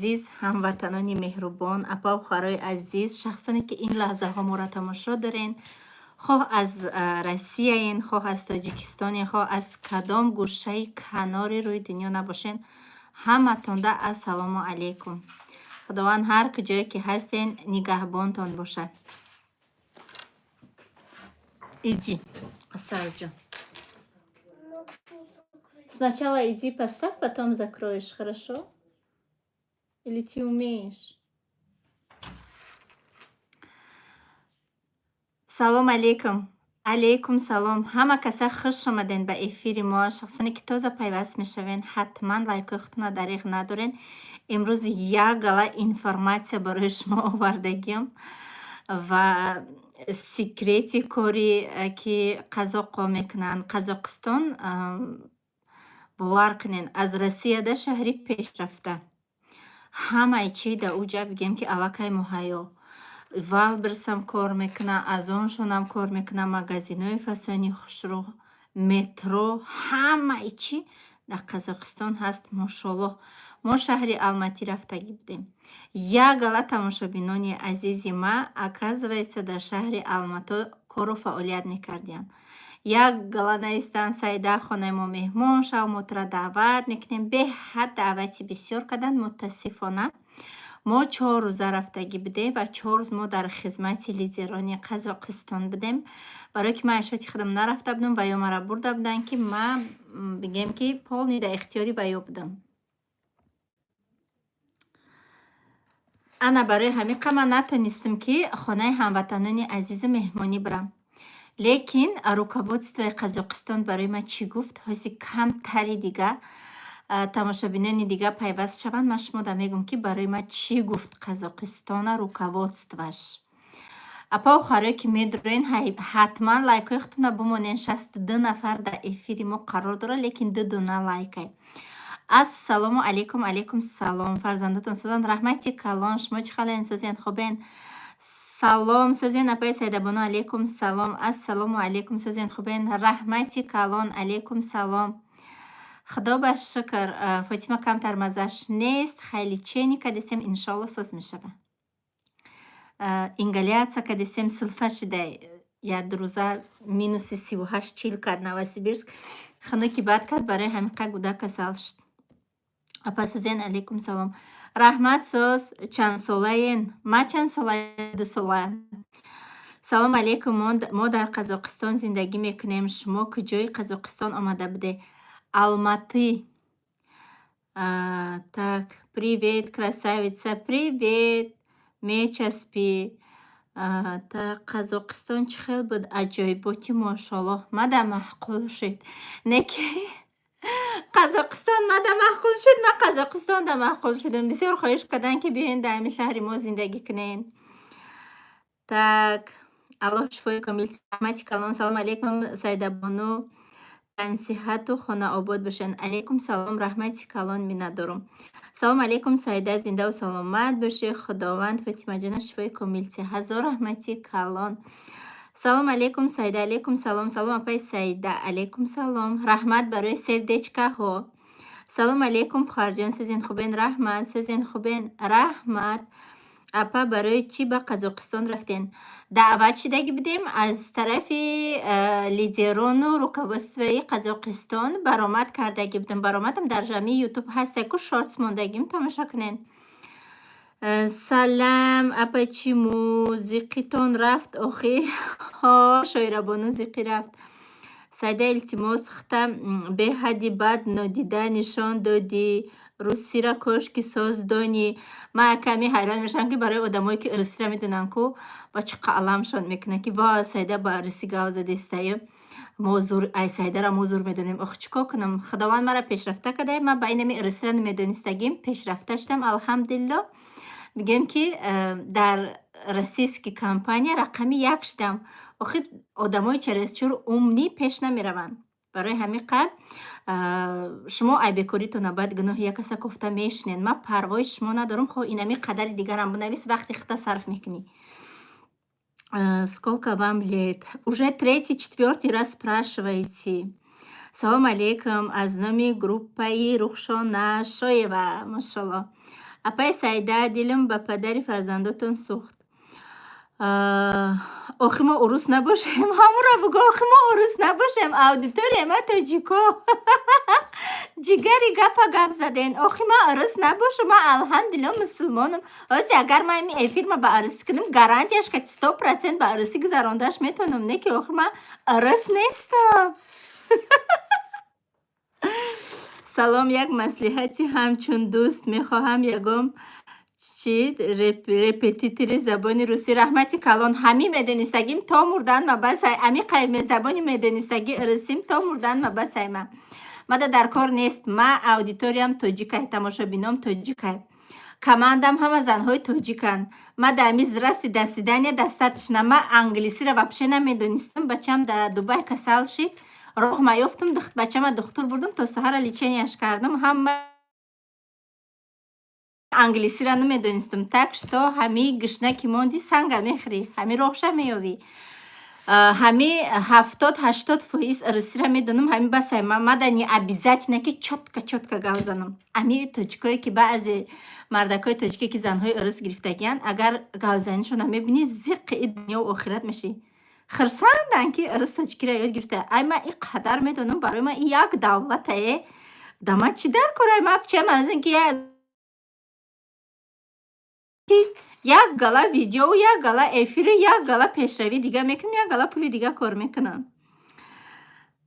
Азиз, ҳамватанони меҳрубон, апаву хоҳарои азиз, шахсоне, ки ин лаҳзаҳо моро тамошо дорен, хоҳ аз Россияен, хоҳ аз Тоҷикистонен, хоҳ аз кадом гӯшаи канори рӯи дунё набошен, ҳаматонда ассалому алайкум. Худованд ҳар куҷое ки ҳастен, нигаҳбонтон бошад. Иди, Асалҷон. Сначала иди поставь, потом закроешь, хорошо? Или ты умеешь? Салом алейкум. Алейкум салом. Ҳама каса хуш омаден ба эфири мо. Шахсоне, ки тоза пайваст мешавен, ҳатман лайкҳои худтонро дариғ надорен. Имрӯз як гала информатсия барои шумо овардагиам ва секрети кори, ки қазоқҳо мекунанд. Қазоқистон, бовар кунед, аз Россияда шаҳри пешрафта. Ҳамаи чӣ дар уҷа, бигем, ки аллакай муҳайё. Вайлдберрисам кор мекунад, Озоншонам кор мекунад, магазинҳои фасони хушрӯ, метро, ҳамаи чӣ дар Қазоқистон ҳаст, мошоллоҳ. Мо шаҳри Алматӣ рафтагӣ будем. Як гала тамошобинони азизи ма, оказывается, дар шаҳри Алмато кору фаъолият мекардиянд. Як гала наистанд: «Саида, хонаи мо меҳмон шав, мо тура даъват мекунем». Беҳад даъвати бисёр карданд. Мутаассифона, мо 4 рӯза рафтагӣ будем ва 4 рӯз мо дар хизмати лидерони Қазоқистон будем. Барое ки ман ашёти худам нарафта будам ва ё маро бурда буданд, ки ман, бигем, ки полный дар ихтиёри ваё будам. Ана барои ҳамин қа ман натонистам, ки хонаи ҳамватанони азизу меҳмонӣ бирам. Лекин руководствои Қазоқистон барои ман чӣ гуфт? Ҳози камтари дига тамошобинони дига пайваст шаванд, ман шумода мегӯм, ки барои ман чӣ гуфт Қазоқистона руководстваш. Апау хоҳарое, ки медурен, ҳатман лайкҳои худтонро бимонен. 62 нафар дар эфири мо қарор дорад, лекин ду дона лайкай. Ассалому алайкум, алайкум салом. Фарзандотон созанд, раҳмати калон. Шумо чӣ хален, созен, хубен? Салом, созен, апаи Сайдабону, алайкум салом. Ассалому алайкум, созен, хубен? Раҳмати калон, алайкум салом. Худо ба шукр, Фотима камтар маззаш нест, хайли чени кадисем, иншолло, соз мешава. Ингаляция кадисем, силфа шидай. Як рӯза минуси 38, 40 кард Новосибирск. Хунуки бад кард, барои ҳамин қа гуда касал шуд. Апа, созен, алайкум салом. Раҳмат, соз, чандсолаен? Ман чанд солаем? 2 сола. Салом алейкум, мо дар Қазоқистон зиндагӣ мекунем. Шумо куҷои Қазоқистон омада будед? Алматы. Так, привет, красавица, привет. Мечаспӣ. Так, Қазоқистон чӣ хел буд? Аҷоиботи, мошоллоҳ. Мада маъқул шуд. Не ки Қазоқистон мада маъқул шуд, ман Қазоқистонда маъқул шудам. Бисёр хоҳиш карданд, ки биёен, дар ҳамин шаҳри мо зиндагӣ кунен. Так, Аллоҳ шифои комил. Раҳмати калон. Салом алейкум, Сайдабону. Тансиҳату хонаобод бошед. Алейкум салом, раҳмати калон, миннатдорум. Салом алейкум, Саида, зиндаву саломат бошӣ. Худованд Фотимаҷона шифои комил диҳад. Ҳазор раҳмати калон. Салом алейкум, Саида. Алейкум салом. Салом, апаи Саида. Алейкум салом. Раҳмат барои сердечкаҳо. Салом алейкум, хоҳарҷон, созен, хубен? Раҳмат, созен, хубен? Раҳмат. Апа, барои чӣ ба Қазоқистон рафтен? Даъват шидагӣ будем аз тарафи лидерону руководствои Қазоқистон, баромад кардагӣ будем. Баромадам дар ҷамъи Ютуб ҳастаку, шортс мондагим, тамошо кунен. Салам, апа, чиму зиқитон рафт охи? Ҳо, Шоирабону, зиқӣ рафт. Сайда, илтимос, хта беҳадди бад нодида нишон додӣ. Русира кошки соз донӣ. Ман каме ҳайрон мешавам, ки барои одамое, ки русиро медонанд ку, ба чӣ қаъламшон мекунанд, ки ва Сайда ба руси гав задестаю. Мо зур, ай Сайдара мо зур медонем. Ох, чӣ кор кунам? Худованд мара пешрафта кардае, ман ба инами русира намедонистагим, пешрафта шудам, алҳамдулилло. Мегӯем, ки дар российский компания рақами як шудам. Охир одамои чересчур умный пеш намераванд. Барои ҳамин қадр шумо ай бекоритона баъд гуноҳи як каса кофта мешинед. Ман парвои шумо надорам, хоҳ инами қадари дигарам бинавис, вақти худта сарф мекунӣ. Сколько вам лет? Уже третий, четвертый раз спрашиваете. Салом алейкум аз номи группаи Рухшона Шоева, машалло. Апаи Саида, дилам ба падари фарзандотон сӯхт. Охи, мо урус набошем, ҳамуро бугӯ. Охи, мо урус набошем, аудитория ма тоҷико. Ҷигари гапа гап заден. Охи, ман урус набошам, ман, алҳамдулилло, мусулмонам. Ҳозир агар ман ин эфирма ба урусӣ кунам, гарантияш ка 100% ба урусӣ гузарондаш метавонам, не ки охи ман урус нестам. Салом, як маслиҳати ҳамчун дӯст мехоҳам, ягон чи репетитори забони русӣ. Раҳмати калон, ҳамин медонистагим то мурдан ма басай, ами забони медонистаги русим то мурдан ма басай. Ма мада дар кор нест, ма аудиториям тоҷикай, тамошобином тоҷикай, командам ҳама занҳои тоҷиканд. Ма да ами здрасте, до свидания достаточно. Ма англисиро вообще намедонистам. Бачам да Дубай касал шид, роҳ ма ёфтум, бачама духтур бурдум, то саҳара леченияш кардам. Ҳама англисиро намедонистам. Так что ҳами гушна ки монди, санга мехӯрӣ, ҳами роҳша меёвӣ. Ҳами 70-80% русиро медонам, ҳами басай. Мада не обязательно ки чётко чётко гап занам. Ами тоҷикое ки, баъзе мардакои тоҷике ки занҳои урус гирифтагиянд, агар гапзанишонро мебинӣ, зиққи и дунёву охират мешӣ. Хурсанданд, ки урус тоҷикиро ёд гирифта. Ай, ман ин қадар медонам, барои ман ин як давлатае. Да ман чӣ дар корай? Ман чиам аз ин ки як гала видеову, як гала эфиру, як гала пешравӣ дига мекунам, як гала пули дига кор мекунам.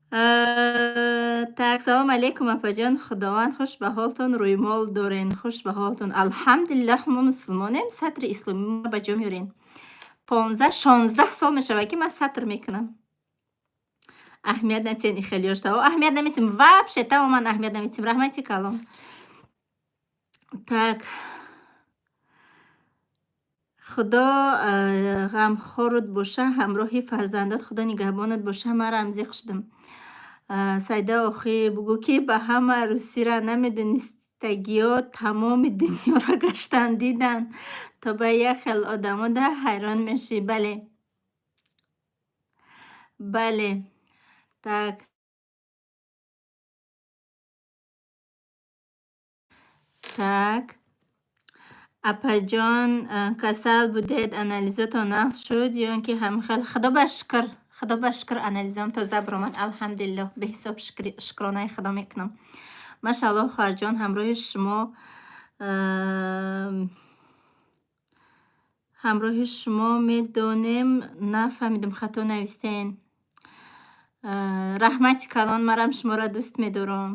Так, салому алейкум, апаҷон, Худованд хуш ба ҳолтон, рӯймол дорен, хуш ба ҳолтон. Алҳамдулиллаҳ, мо мусулмонем, сатри исломӣ ба ҷо меорем. 15-16 сол мешавад, ки ман сатр мекунам. Аҳамият натиҳен ихелиёшта. Аҳамият наметиҳем, вообще тамоман аҳамият наметиҳем. Раҳмати калон. Так. Худо ғамхорут боша, ҳамроҳи фарзандот Худо нигаҳбонат боша. Ман рамзиқ шудам. Сайда, охӣ, бугӯ, ки ба ҳама русиро намедонистагиё тамоми дунёро гаштан дидан, то ба як хел одамода ҳайрон мешӣ. Бале. Бале. Так. Так. Апаҷон, касал будед, анализотон нағз шуд ё ин ки ҳамин хел? Худо ба шукр, Худо ба шукр, анализом тоза баромад. Алҳамдулиллоҳ, беҳисоб шукронаи Худо мекунам. Машааллоҳ, хоҳарҷон, ҳамроҳи шумо медонем, нафаҳмидам, хато навистен. Раҳмати калон, манам шуморо дӯст медорам.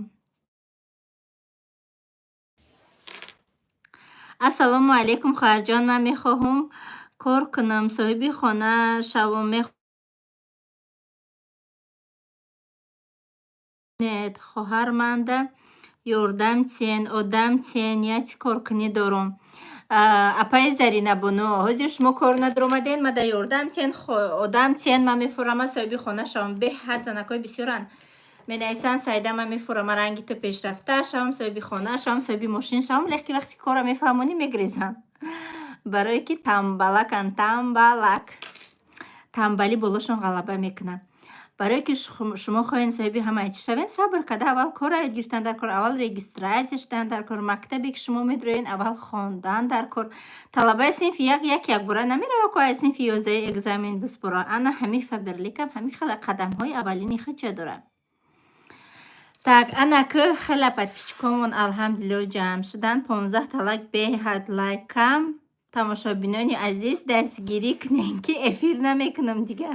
Ассалому алайкум, хоҳарҷон, ман мехоҳам кор кунам, соҳиби хона шавам. Хоҳар, манда ёрдам тиен, одам тиен, нияти коркунӣ дорам. Апаи Заринабону, ҳозир шумо кор надаромаден, мада ёрдам тиен, одам тиен, ман мефурам, соҳиби хона шавам. Беҳад занакҳои бисёранд. Менависанд: «Саида, ман мефурам, ранги ту пешрафта шавам, соҳиби хона шавам, соҳиби мошин шавам». Лекин вақти корро мефаҳмонӣ, мегрезанд. Барое ки тамбалаканд, тамбалак. Тамбалӣ болошон ғалаба мекунад. Барое ки шумо хоҳед соҳиби ҳамаи чиз шавед, сабр карда аввал корро ёд гирифтан дар кор, аввал регистрация шудан дар кор, мактабе ки шумо медроед, аввал хондан дар кор. Талабаи синфи як як якбора намерава ку аз синфи 11 экзамен биспора. Ана ҳамин Фаберликам ҳамин хела қадамҳои аввалини худша дорад. Так, ана ки хеле подписчикомон, алҳамдулиллоҳ, ҷамъ шуданд. 15 та лайк, беҳад лайк кам. Тамошобинони азиз, дастгирӣ кунем, ки эфир намекунам дига.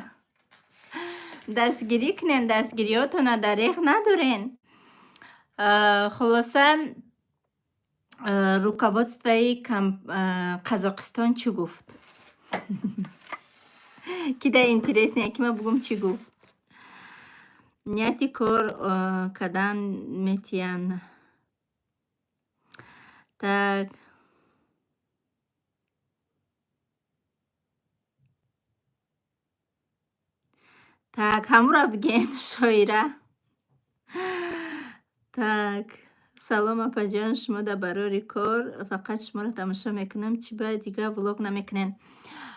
Дастгирӣ кунем, дастгириётона дареғ надорен. Хулоса, руководствои Қазоқистон чӣ гуфт? Ки да интересно, ки ман бугум, чӣ гуфт? Нияти кор кардан метиҳанд. Так. Так, ҳамуро бигӯен, шоира. Так, салом, апаҷон, шумо дар барори кор, фақат шуморо тамошо мекунам. Чӣ ба дигар влог намекунед?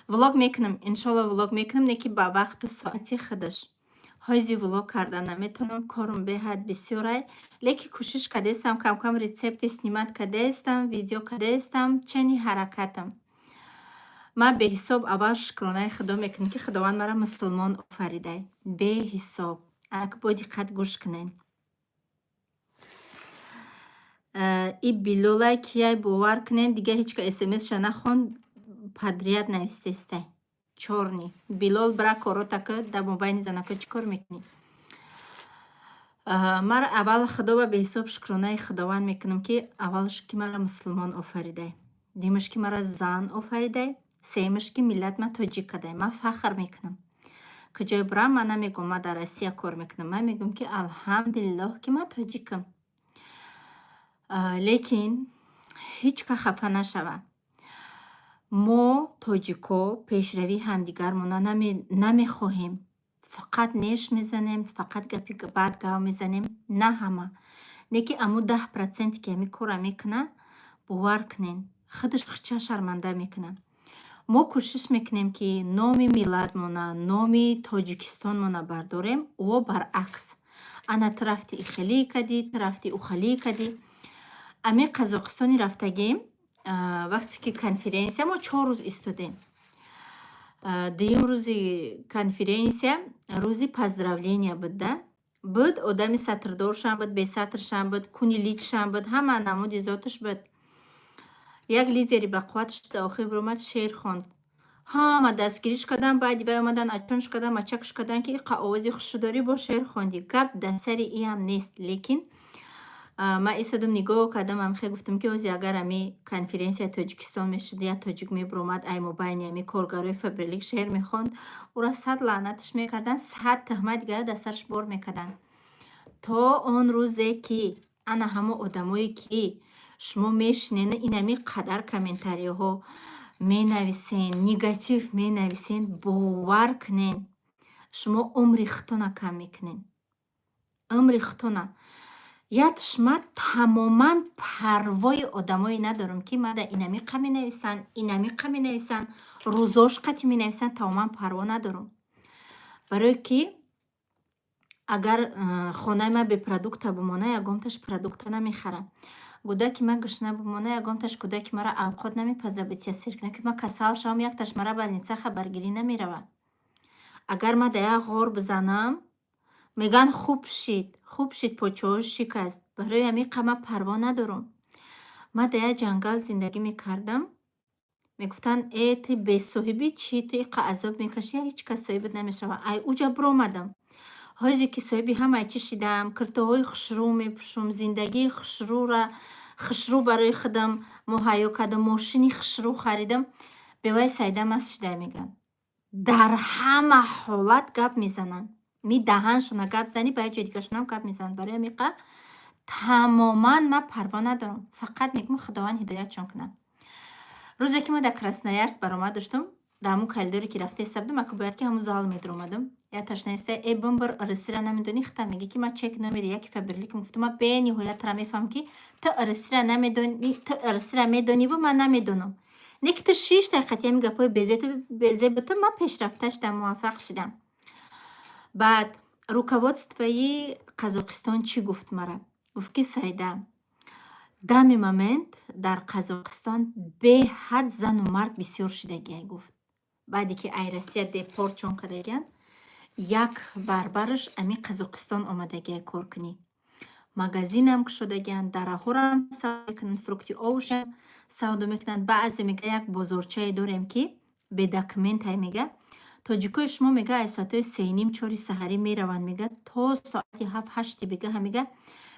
Влог мекунам, иншолло, влог мекунам, не ки ба вақту соати худаш. Ҳози влог карда наметавонам, корум беҳад бисёрай, лекин кӯшиш кардастам, кам-кам рецепти снимать кардаистам, видео кардаистам, чени ҳаракатам. Ман беҳисоб аввал шукронаи Худо мекунам, ки Худованд маро мусулмон офаридай. Беҳисоб. Ак бо диққат гӯш кунед. И Билолай кияй, бовар кунед, дига ҳеҷ ка смсша нахонд, подряд навистестай. Чёрный. Билол, бира корота ки дар мобайни занако чӣ кор мекунӣ? Мара аввал Худоба беҳисоб шукронаи Худованд мекунам, ки аввалш ки маро мусулмон офаридай, дуюмаш ки маро зан офаридай, сеюмаш ки миллат ма тоҷик кадай. Ман фахр мекунам. Куҷое бирам, ман намегӯям, ман дар Россия кор мекунам. Ман мегӯям, ки алҳамдулиллоҳ, ки ман тоҷикам. Лекин ҳеҷ ка хафа нашава. Мо тоҷико пешравии ҳамдигармона намехоҳем. Фақат неш мезанем, фақат гапи бад гап мезанем. На ҳама. Не ки аму 10 проценте ки ҳамин корра мекунад, бовар кунед, худаш худша шарманда мекунад. Мо кӯшиш мекунем, ки номи миллатмона, номи Тоҷикистонмона бардорем, ӯ баръакс. Ана ту рафти ихелӣ кардӣ, ту рафти ухалӣ кардӣ. Ами Қазоқистони рафтагим, вақте ки конференсия, мо 4 рӯз истодем. Дуюм рӯзи конференсия рӯзи поздравления буд да. Буд одами сатрдоршам буд, бесатршам буд, куни личшам буд, ҳама намуди зоташ буд. Як лидери бақувватш дар охир биромад, шеър хонд. Ҳама дастгириш карданд, баъди вай омадан ачонш карданд, мачакш карданд, ки иқа овози хушрӯ дорӣ, бо шеър хондӣ. Гап дар сари иам нест, лекин ман истодам, нигоҳ кардам, амхе гуфтам, ки ҳози агар ами конференсияи Тоҷикистон мешуд, як тоҷик мебиромад, ай мобайни ами коргарои Фаберлик шеър мехонд, ӯро сад лаънаташ мекарданд, сад туҳмат дигара дар сараш бор мекарданд. То он рӯзе ки ана ҳамо одамое ки шумо мешинед, инами қадар комментарияҳо менависен, негатив менависен, бовар кунед, шумо умри худтона кам мекунед. Умри худтона. Ятш ман тамоман парвои одамое надорам, ки мада инамиқа менависанд, инамиқа менависанд, рӯзош қати менависанд, тамоман парво надорам. Барое ки агар хонаи ман бепродукта бимона, ягонташ продукта намехарам. Кӯдаки ман гушна бимона, ягонташ кӯдаки маро авқот намепаза, битя сир кунад. Ки ман касал шавам, якташ мара больница хабаргирӣ намеравад. Агар ман дар як ғор бизанам, мегӯянд: «Хуб шид, хуб шид, почаҳош шикаст». Барои ҳамин қа ман парво надорам. Ман дар як ҷангал зиндагӣ мекардам. Мегуфтанд: «Э, ту бесоҳибӣ чӣ, ту иқа азоб мекашӣ, ҳеҷ кас соҳибат намешавад». Ай уҷа биромадам. Ҳозе ки соҳиби ҳамаи чӣ шидам, киртоҳои хушрӯ мепӯшум, зиндагии хушрӯра хушрӯ барои худам муҳайё кардам, мошини хушрӯ харидам, бевай Саида маст шидай, мегӯянд. Дар ҳама ҳолат гап мезананд. Ми даҳаншона гап занӣ, ба як ҷои дигаршонам гап мезананд. Барои ҳамин қа тамоман ман парво надорам. Фақат мегӯям, Худованд ҳидоятшон кунад. Рӯзе ки ман дар Красноярск баромад доштам, дар ҳамун коридоре ки рафта иста будам, ака бояд ки ҳамун зал медаромадам. Якташ нависта: «Э, бимбир, русиро намедонӣ, худта мегӣ, ки ман чек номери яки Фаберликам». Гуфтам: «Ман бениҳоят тара мефаҳмам, ки ту русиро намедонӣ, ту русиро медониву ман намедонам. Не ки ту шиш дақиқа ҳамин гапҳои безебу ту ман пешрафта шудам, муваффақ шудам». Баъд руководствои Қазоқистон чӣ гуфт мара? Гуфт, ки Саида, данный момент дар Қазоқистон беҳад зану мард бисёр шудагиай, гуфт. Баъде ки ай Россия депортшон кардагианд, як барбараш ами Қазоқистон омадагиай кор кунӣ. Магазинам кушодагианд, дараҳорам савдо мекунанд, фрукты, овощам савдо мекунанд. Баъзе мега, як бозорчае дорем, ки бедокументай, мега. Тоҷикои шумо, мега, аз соатҳои 3:30, 4 саҳарӣ мераванд, мега, то соати 7, 8 бегаҳа, мега,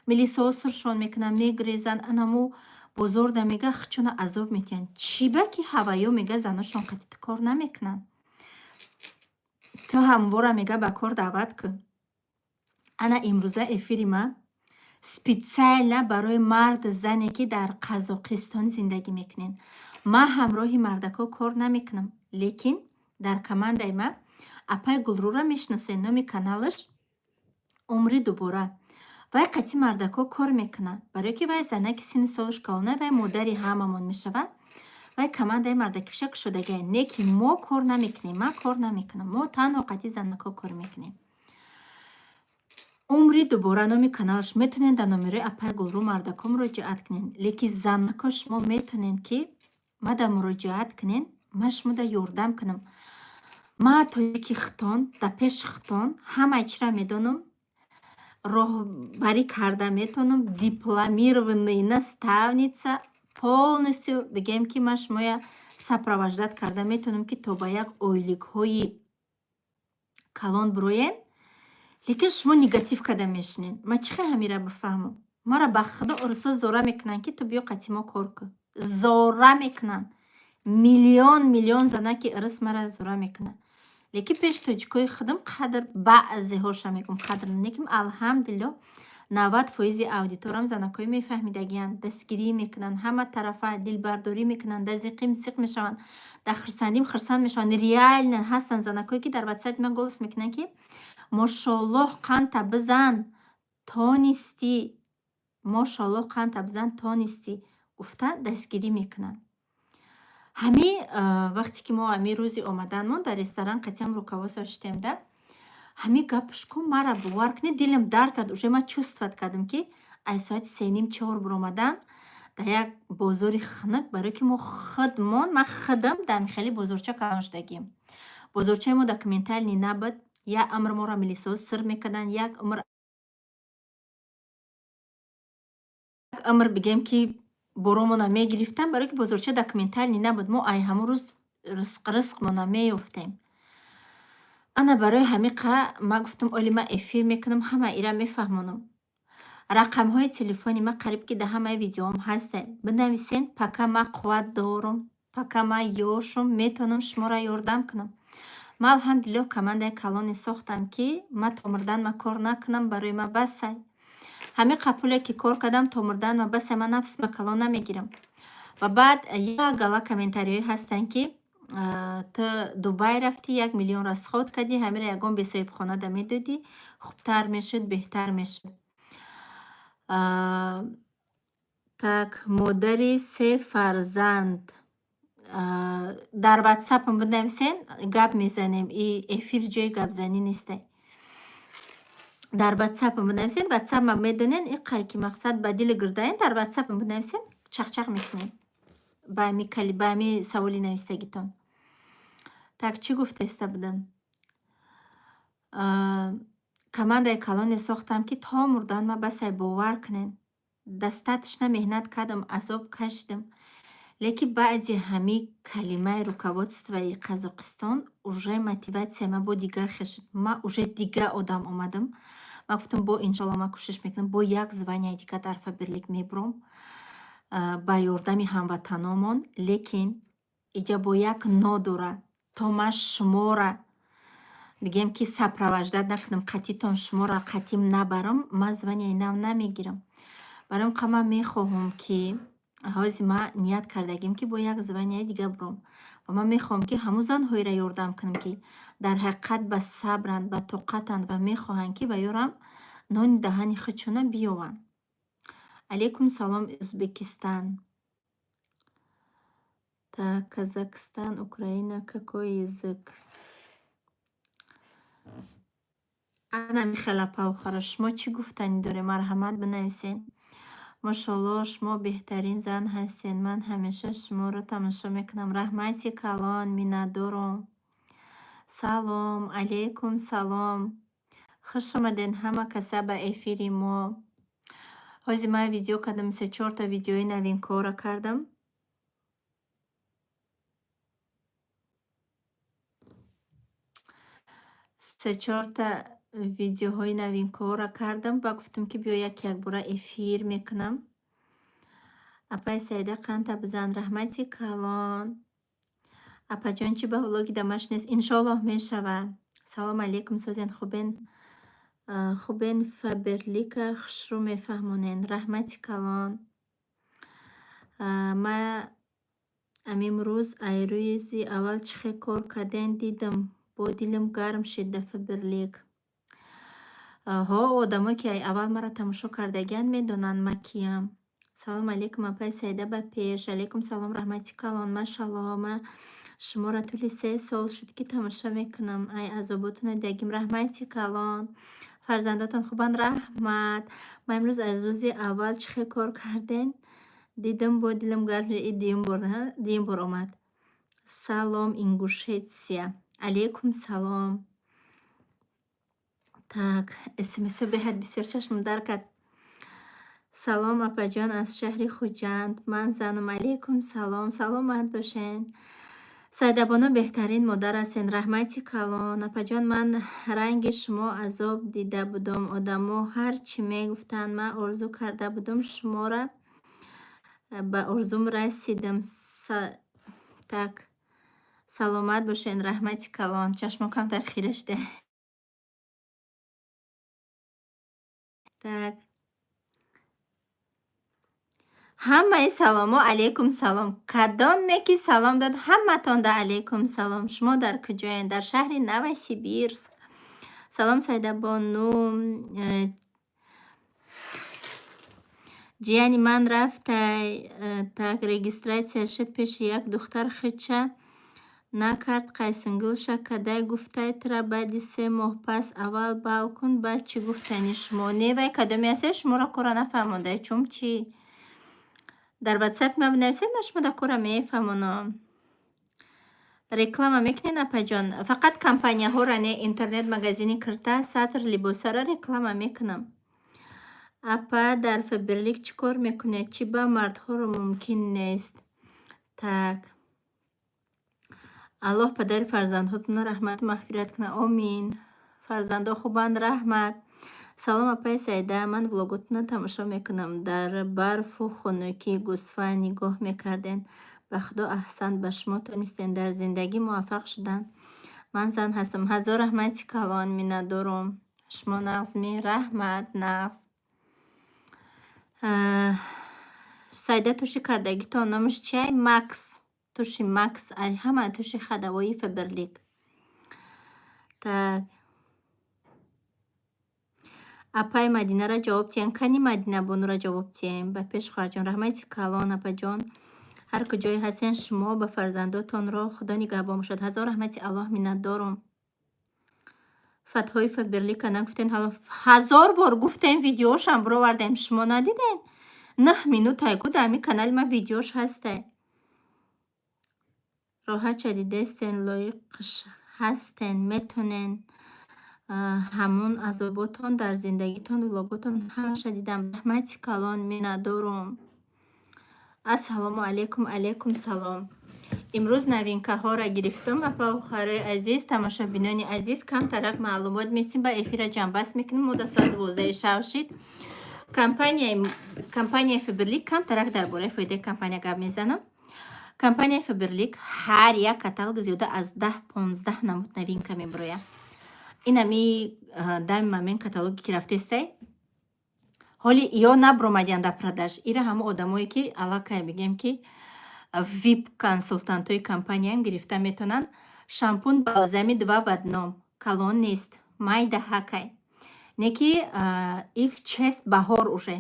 милисаҳо суршон мекунанд, мегирезанд, анаму бозорда, мега, хичона азоб метиҳанд. Чӣ ба ки ҳаваё, мега, заношон қати ту кор намекунанд? Ту ҳамвора, мега, ба кор даъват кун. Ана имрӯза эфири ман специально барои марду зане, ки дар Қазоқистон зиндагӣ мекунед. Ман ҳамроҳи мардакҳо кор намекунам, лекин дар командаи ман апай Гулрӯра мешиносед, номи каналаш «Умри дубора». Вай қати мардакҳо кор мекунад, барое ки вай занаки синни солаш калона, вай модари ҳамамон мешавад. Вай командаи мардакиша кушодагиа, не ки мо кор намекунем, ман кор намекунам, мо танҳо қати занакҳо кор мекунем. Умри дубора номи каналаш. Метавонед дар номерои апай Гулрӯ мардако муроҷиат кунед, лекин занако, шумо метавонед, ки мада муроҷиат кунед, ман шумода ёрдам кунам. Ма тоҷики хитон, дар пеши хитон ҳамаи чиро медонам, роҳбарӣ карда метавонам, дипломированный наставница полностью. Бигем, ки ман шумоя сопровождать карда метавонам, ки то ба як ойликҳои калон бироен, лекин шумо негатив карда мешинед. Ман чӣ хел ҳамира бифаҳмам? Маро ба худо урусо зора мекунанд, ки ту биё қати мо кор кун. Зора мекунанд. Миллион миллион занаки ирис мара зора мекунанд, лекин пеши тоҷикои худам қадр, баъзеҳоша мегӯм, қадр лекин, алҳамдулилло, 90 фоизи аудиторам занакҳои мефаҳмидагиянд, дастгирӣ мекунанд, ҳама тарафа дилбардорӣ мекунанд, дар зиқим зиқ мешаванд, дар хурсандим хурсанд мешаванд. Реально ҳастанд занакҳое, ки дар ватсапи ман голос мекунанд, ки мошоллоҳ, қанта бизан, тонистӣ, мошоллоҳ, қанта бизан, тонистӣ, гуфта дастгирӣ мекунанд. Ҳами вақте ки мо ҳами рӯзи омаданмон дар ресторан қатъиам руководство шудем, да ҳами гапш ку, мара бовар кунед, дилам дард кард. Уже ман чувствовать кардам, ки аз соати 3:30, 4 биромадан дар як бозори хунук, барое ки мо худмон, ман худам дар ҳамин хели бозорча калон шудагием. Бозорчаи мо документальный набуд, як умр моро милисаҳо сир мекарданд, як умр, як умр, бигем, ки боромона мегирифтанд, барое ки бозорча документальный набуд. Мо ай ҳамон рӯз ризқмона меёфтем. Ана барои ҳамин қа ман гуфтам, оли ман эфир мекунам, ҳама ира мефаҳмонам. Рақамҳои телефони ман қариб ки дар ҳамаи видеоам ҳаста. Бинависен, пока ман қувват дорам, пока ман ёшум, метавонам шуморо ёрдам кунам. Ман, алҳамдулиллоҳ, командаи калоне сохтам, ки ман то мурдан ман кор накунам, барои ман басай. Ҳамин қа пуле ки кор кардам, то мурдан ман басай, ман нафсма калон намегирам. Ва баъд як гала комментариҳое ҳастанд, ки ту Дубай рафтӣ, 1 миллион расход кардӣ, ҳамира ягон бесоҳибхонада медодӣ, хубтар мешуд, беҳтар мешуд. Так, модари се фарзанд. Дар ватсапам бинависен, гап мезанем. И эфир ҷои гапзанӣ нестай. Дар ватсапам бинависен, ватсапам медонен, иқай ки мақсад ба дили гирдаен, дар ватсапам бинависен, чақчақ мекунем. Ба ҳами саволи навистагитон. Так, чӣ гуфтаиста будам? Командаи калоне сохтам, ки то мурдан ман басай, бовар кунед. Достаточно меҳнат кардам, азоб кашидам. Лекин баъди ҳами калимаи руководствои Қазоқистон уже мотиватсияи ман бо дигар хел шуд. Ман уже дигар одам омадам. Ман гуфтам, бо иншолло ман кӯшиш мекунам, бо як званияи дигар дар Фаберлик мебурам ба ёрдами ҳамватаномон, лекин иҷа бо як но дора. То ман шумора, бигем, ки сопровождать накунам, қатитон шуморо қатим набарам, ман званияи нав намегирам. Барои ин қа ман мехоҳам, ки ҳози ман ният кардагим, ки бо як званияи дига бурам. Ва ман мехоҳам, ки ҳамун занҳоеро ёрдам кунам, ки дар ҳақиқат ба сабранд, ба тоқатанд ва мехоҳанд, ки ба ёрам нони даҳани худшона биёванд. Алейкум салом, Узбекистан. Так, Казахстан, Украина, какой язык? Ана михел, апа, шумо чӣ гуфтанӣ доред? Марҳамат, бинависед. Мошоалло, шумо беҳтарин зан ҳастед. Ман ҳамеша шуморо тамошо мекунам. Раҳмати калон, миннатдорам. Салом, алейкум салом. Хуш омадед ҳама каса ба эфири мо. Ҳозир ман видео кардам, се чорта видеои новинкаҳоро кардам. Се чорта видеоҳои новинкаҳоро кардам ва гуфтам, ки биё, як якбора эфир мекунам. Апаи Саида, қанта бизан, раҳмати калон. Апаҷон, чӣ ба влоги дамаш нест? Иншоаллоҳ, мешавад. Салом алейкум, созен, хубен? Хубен, Фаберлика хушрӯ мефаҳмонен. Раҳмати калон. Ма амимрӯз ай рӯзи аввал чӣ хел кор карден дидам, бо дилам гарм шид да Фаберлик. Ҳо, одамое ки ай аввал маро тамошо кардагианд, медонанд, ман киям. Салом алейкум, апаи Саида, ба пеш. Алейкум салом, раҳмати калон. Машаллоҳ, ман шуморо тӯли 3 сол шуд, ки тамошо мекунам. Ай азоботона дидагим. Раҳмати калон. Фарзандотон хубанд, раҳмат. Ман имрӯз аз рӯзи аввал чӣ хел кор кардем, дидам, бо дилам гарм шуд. И дуюм бор, дуюм бор омад. Салом, Ингушетия. Алейкум салом. Так, смсо беҳад бисёр, чашмам дар кард. Салом, апаҷон, аз шаҳри Хуҷанд. Ман занам. Алейкум салом. Саломат бошед. Сайдабону, беҳтарин модар ҳастен. Раҳмати калон. Апаҷон, ман ранги шумо азоб дида будум. Одамо ҳар чӣ мегуфтанд, ман орзу карда будум шуморо, ба орзум расидам. Так, саломат бошед. Раҳмати калон. Чашмон камтар хира шуда. Так. Ҳамаи саломо алейкум салом. Кадоме ки салом дод, ҳаматонда алейкум салом. Шумо дар куҷоед? Дар шаҳри Новосибирск. Салом, Сайдабону. Ҷияни ман рафтай. Так, регистрация шуд пеши як духтар, хича накард, қайсингулша кадай, гуфтай, тура баъди 3 моҳ пас аввал бал кун, баъд чӣ гуфтани шумо? Не, вай кадоме ҳастед, шуморо кора нафаҳмондай, чун чӣ? Дар ватсапи ман бинависед, ман шумо дар кора мефаҳмонам. Реклама мекунед, апаҷон? Фақат компанияҳоро не, интернет магазини кирта, сатр, либосҳоро реклама мекунам. Апа, дар Фаберлик чӣ кор мекунед? Чӣ ба мардҳоро мумкин нест? Так. Аллоҳ падари фарзандҳотонро раҳмату мағфират кунад. Омин. Фарзандҳо хубанд, раҳмат. Салом, апаи Саида, ман влоготонро тамошо мекунам. Дар барфу хунукӣ гӯсфанд нигоҳ мекардем. Ба Худо, аҳсант ба шумо, тонистем дар зиндагӣ муваффақ шудан. Ман зан ҳастам. Ҳазор раҳмати калон, миннатдорум. Шумо нағзмӣ? Раҳмат, нағз. Саида, туши кардагитон номаш чиай? Макс. Туши Макс, ҳама туши ходовои Фаберлик. Так. Апаи Мадинара ҷавоб диҳем. Кани Мадинабонура ҷавоб диҳем. Ба пеш, хоҳарҷон. Раҳмати калон, апаҷон. Ҳар куҷое ҳастен, шумо ба фарзандотонро Худо нигаҳбон бошад. Ҳазор раҳмати Аллоҳ, миннатдорум. Фатҳои Фаберлика нагуфтен ҳало? Ҳазор бор гуфтем, видеошам бировардем, шумо надиден? 9 минутай ку, дар ҳамин канали ман видеош ҳастай. Роҳатша дидестен, лоиқш ҳастен, метонен. Ҳамун азоботон дар зиндагитон, влоготон ҳамаша дидам. Раҳмати калон, миннатдорум. Ассалому алайкум, алайкум салом. Имрӯз новинкаҳоро гирифтум, апа, хоҳарои азиз, тамошобинони азиз, камтарак маълумот метим, ба эфира ҷамъбаст мекунем. Мо до соати 12 шав шид. Компанияи Фаберлик, камтарак дар бораи фоидаи компания гап мезанам. Компанияи Фаберлик ҳар як каталог зиёда аз 10-15 намуд новинка мебирояд. Ин ами данный момент каталоге ки рафтестай, ҳоли ё набуромадиянд дар продаж. Ира ҳама одамое ки аллакай, бигем ки, вип консултантҳои компанияам гирифта метавонанд. Шампун балзами два в одном, калон нест, майда ҳакай. Не ки ив чест баҳор уже.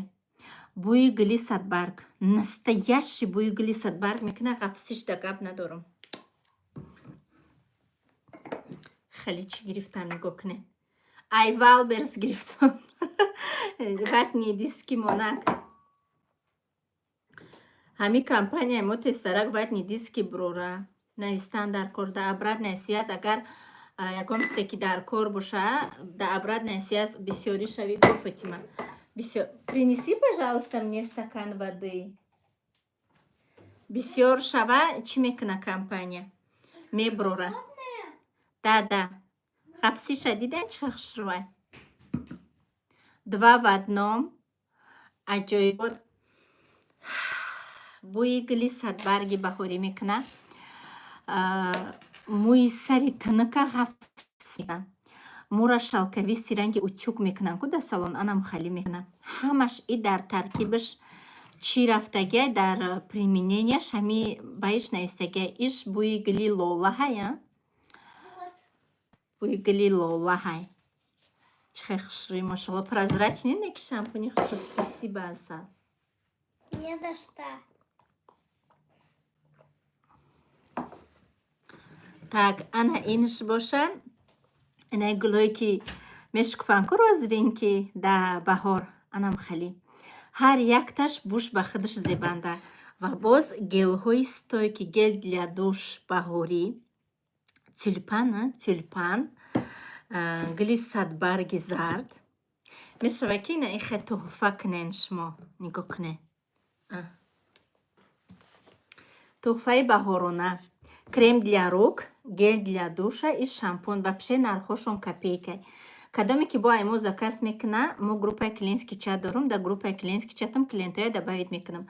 Бӯи гули садбарг, настоящий бӯи гули садбарг мекунад, ғафсишда гап надорам. Хеле чӣ гирифтам, нигоҳ кунед. Ай Валберс гирифтам. Ватные диски монак. Ҳамин компанияи мо тезтарак ватные диски бурора. Навистан дар кор, да обратная связь, агар ягон чизе ки дар кор боша, да обратная связь бисёрӣ шави. Бо Фатима. Бисёр. Принеси, пожалуйста, мне стакан воды. Бисёр шава, чӣ мекуна компания? Мебурора. Да. Ғафсиша диден, чӣ хушрӯай? Два в одном. Аҷоибот. Бӯи гули садбарги баҳорӣ мекунад. Мӯи сари тунука ғафс мекунад. Мӯра шелковистый, ранги утюг мекунанд ку дар салон, анам халӣ мекунад. Ҳамаш и дар таркибаш чӣ рафтагиай, дар примененияш ҳами баиш навистагиай. Иш бӯи гули лолаҳай, а? Бӯи гули лолаҳай. Чӣ хел хушрӯй, машалло, прозрачный, не ки шампуни хушрӯ. Спасибо, Асал. Не за что. Так, ана инш боша. Инаи гулҳое ки Мешукуфанд ку розовенький да баҳор, анам хеле. Ҳар якташ буш ба худаш зебанда. Ва боз гелҳои стойкий, гель для душ баҳорӣ, тюльпан, тюльпан, гули садбарги зард. Мешавад ки ина ихе туҳфа кунен шумо. Нигоҳ кунед. Туҳфаи баҳорона. Крем для рук, гель для душа и шампун. Вообще нархҳошон копейка. Кадоме ки бо ай мо заказ мекуна, мо группаи клиентский чат дорум, дар группаи клиентский чатам клиентоя добавить мекунам.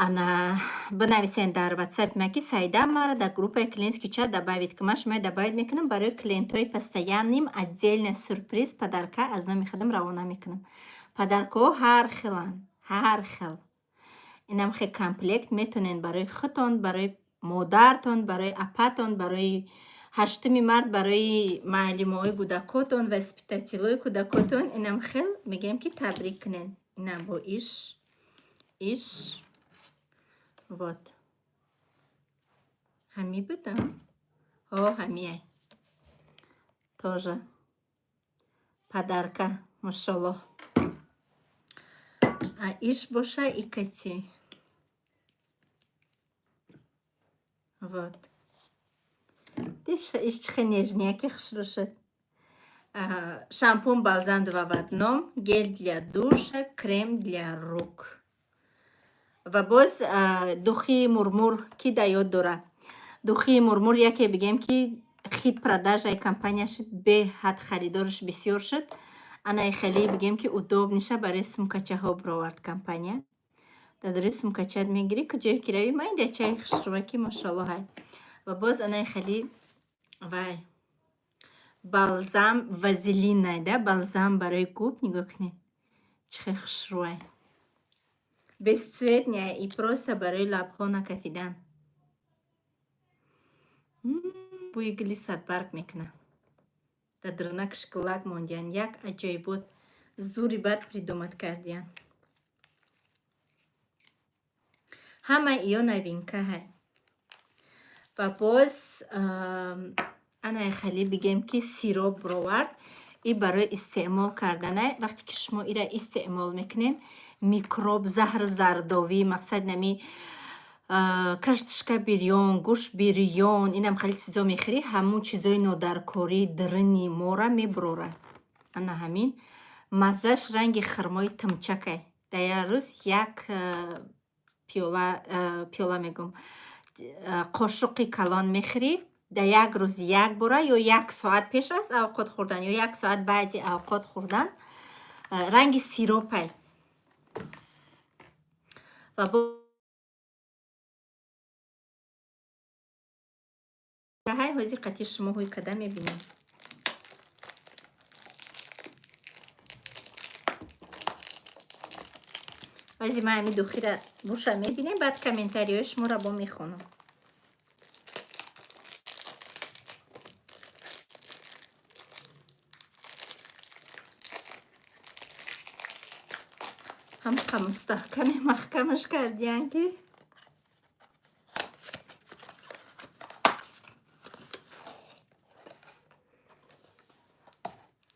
Ана бинависен дар ватсапи ма, ки Саида, маро дар группаи клиентский чат добавить кун. Ман шумоя добавить мекунам, барои клиентҳои постоянныйм отдельно сюрприз подарка аз номи худам равона мекунам. Подаркаҳо ҳар хеланд, ҳар хел. Инам хел комплект метонед барои худтон, барои модартон, барои апатон, барои 8-уми март, барои муаллимои кӯдакотон, воспитателои кӯдакотон инам хел мегӯем, ки табрик кунед. Инам бо иш вот. Ҳами будам? Ҳо, ҳамияй. Тоже подарка, мошаллоҳ. А иш боша икати. Вот. Иш чӣ хел нежняки хушрӯ шуд. Шампунь бальзам два в одном, гель для душа, крем для рук. Ва боз духи Мурмур, ки да ёд дора. Духи Мурмур яке бигем, ки хит продажаи компания шуд, беҳад харидораш бисёр шуд. Анаи хеле бигем, ки удобныйша барои сумкачаҳо бировард компания. Дар даруи сумкачаат мегирӣ, куҷое ки равӣ, майда чаи хушрӯваки, мошаллоҳ, ҳай. Ва боз анаи хеле вай балзам вазелинай да, балзам барои губ, нигоҳ кунед. Чӣ хел хушрӯай. Бесцветная и просто барои лабҳо накафидан. Бӯи гули садбарг мекунад. Дар дарунак шоколад мондиянд. Як аҷоибот, зури бад придумать кардиянд. Ҳамаи иё новинка ҳай. Ва боз анаи хеле бигем, ки сироп бировард и барои истеъмол карданай. Вақте ки шумо ира истеъмол мекунед, микроб, заҳр, зардовӣ, мақсад нами картошка бирён, гӯшт бирён, инам хеле чизо мехӯрӣ, ҳамун чизои нодаркории даруни мора мебурорад. Ана ҳамин маззаш ранги хурмои тумчакай. Дар як рӯз як пиёла, пиёла мегӯм, қошуқи калон мехӯрӣ, дар як рӯз як бора ё як соат пеш аз авқот хӯрдан ё як соат баъди авқот хӯрдан, ранги сиропай. Ва ҳай ҳозир қатъи шумо ҳӯй када мебинем. Ҳозир ман ҳамин духира буша мебинем, баъд комментариҳои шуморо бо мехонам. Ҳамқа мустаҳкаме маҳкамаш кардиян, ки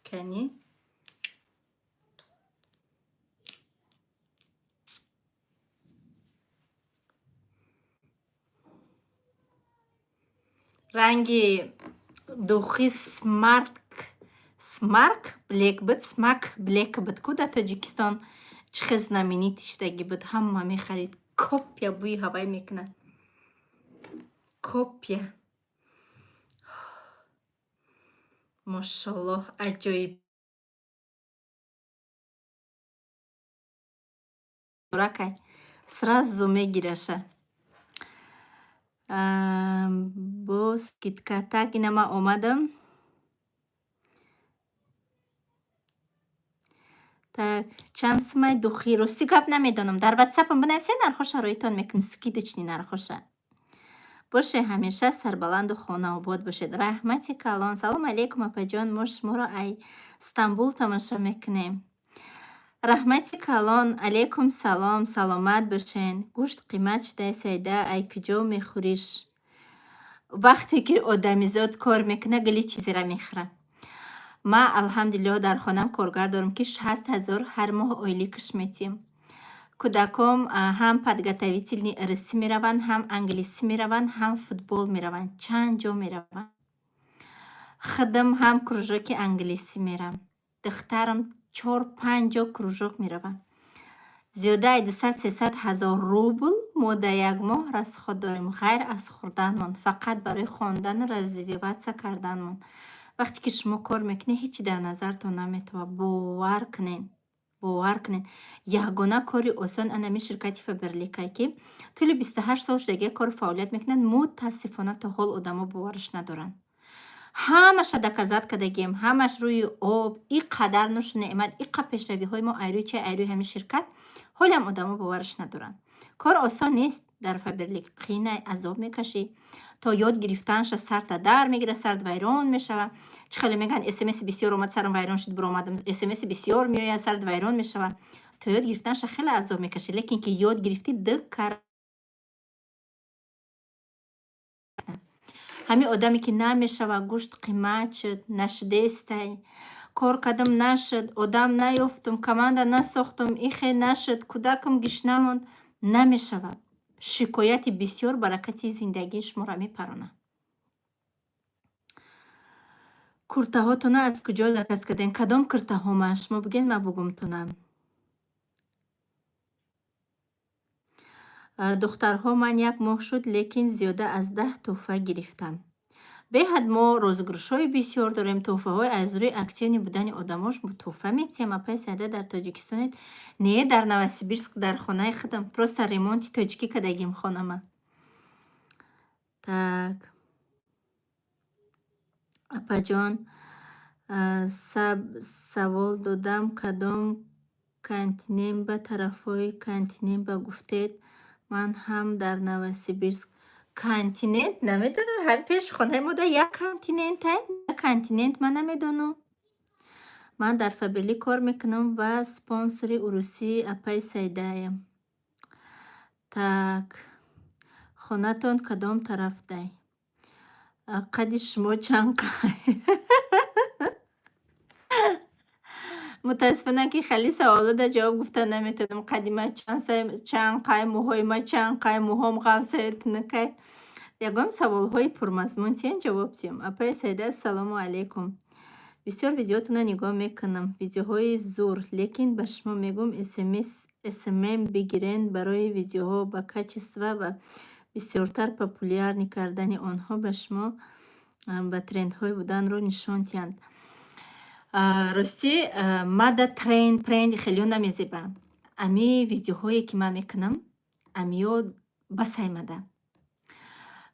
кани. Ранги духи Смарк Блек буд, Смак Блек буд ку, дар Тоҷикистон чӣ хел знаменитый шудагӣ буд, ҳама мехарид. Копия бӯи ҳавай мекунад. Копия. Мошаллоҳ, аҷоиб ракай. Сразу мегираша. Боз скидка. Так, ина ман омадам. Так, чанд сумаи духи? Рости гап, намедонам. Дар ватсапам бинависед, нархоша роитон мекунам, скидочный нархоша. Боше, ҳамеша сарбаланду хонаобод бошед. Раҳмати калон. Салом алейкум, апаҷон, мо шуморо ай Стамбул тамошо мекунем. Раҳмати калон, алейкум салом, саломат бошен. Гӯшт қимат шудай, Сайда, ай куҷо мехӯриш? Вақте ки одамизод кор мекунад, гили чизеро мехӯрад. Ман, алҳамдулиллоҳ, дар хонаам коргар дорам, ки 60 000 ҳар моҳ ойликаш метиҳем. Кӯдаком ҳам подготовительный русӣ мераванд, ҳам англисӣ мераванд, ҳам футбол мераванд. Чанд ҷо мераванд. Худам ҳам кружоки англисӣ мерам. Духтарам чор панҷ ҷо кружок меравад. Зиёдаи 200-300 ҳазор рубл мо дар як моҳ расход дорем, ғайр аз хӯрданмон, фақат барои хондану развиваться карданмон. Вақте ки шумо кор мекунед, ҳеҷ чи дар назартон наметавад. Бовар кунед, бовар кунед. Ягона кори осон анами ширкати Фаберликае, ки тӯли 28 сол шудагия кору фаъолият мекунад, мутаассифона, то ҳол одамо бовараш надоранд. Ҳамаша доказать кардагием, ҳамаш рӯи об, и қадар нушу неъмат, иқа пешравиҳои мо айрӯи чи, айрӯи ҳамин ширкат, ҳолиам одамо бовараш надоранд. Кор осон нест дар Фаберлик, қийнай, азоб мекашӣ. То ёд гирифтанша сарта дар мегирад, сарт вайрон мешавад. Чӣ хеле мегӯянд, смси бисёр омад, сарам вайрон шуд, биромадам. Смси бисёр меояд, сарт вайрон мешавад. То ёд гирифтанша хеле азоб мекашӣ, лекин ки ёд гирифтӣ, ду кар. Ҳамин одаме, ки намешава, гӯшт қимат шуд, нашудестай, кор кардам, нашуд, одам наёфтум, команда насохтум, ихе нашуд, кӯдакам гишна монд, намешавад. Шикояти бисёр баракати зиндагии шуморо мепаронад. Куртаҳотона аз куҷо заказ кардем? Кадом куртаҳома? Шумо бигӯед, ман бугумтонам. Духтарҳо, ман як моҳ шуд, лекин зиёда аз 10 тӯҳфа гирифтам. Беҳад мо розыгрышҳои бисёр дорем, тӯҳфаҳои аз рӯи активный будани одамош тӯҳфа метиҳем. Апаи Саида, дар Тоҷикистонед? Не, дар Новосибирск, дар хонаи худам. Просто ремонти тоҷикӣ кардагим хонама. Так. Апаҷон, савол додам, кадом континент ба тарафҳои континент ба гуфтед, ман ҳам дар Новосибирск. Континент намедонам, ҳами пеши хонаи мо да як континентай, як континент ман намедонам. Ман дар Фаберлик кор мекунам ва спонсори урусии апаи Саидаям. Так. Хонатон кадом тарафдай? Қадди шумо чанд қай? Мутаассифона, ки хеле саволода ҷавоб гуфта наметавонам. Қадди ман чанд қай, мӯҳои ман чанд қай, мӯҳом ғафсай тунукай. Ягон саволҳои пурмазмун тиен, ҷавоб диҳем. Апаи Саида, ассалому алайкум. Бисёр видеотонро нигоҳ мекунам. Видеоҳои зур, лекин ба шумо мегӯм, смс смм бигирен барои видеоҳо ба качество ва бисёртар популярный кардани онҳо ба шумо ба трендҳои буданро нишон диҳанд. Ростӣ, мада тренд пренд хелео намезеба. Ами видеоҳое, ки ман мекунам, амиё басай мада.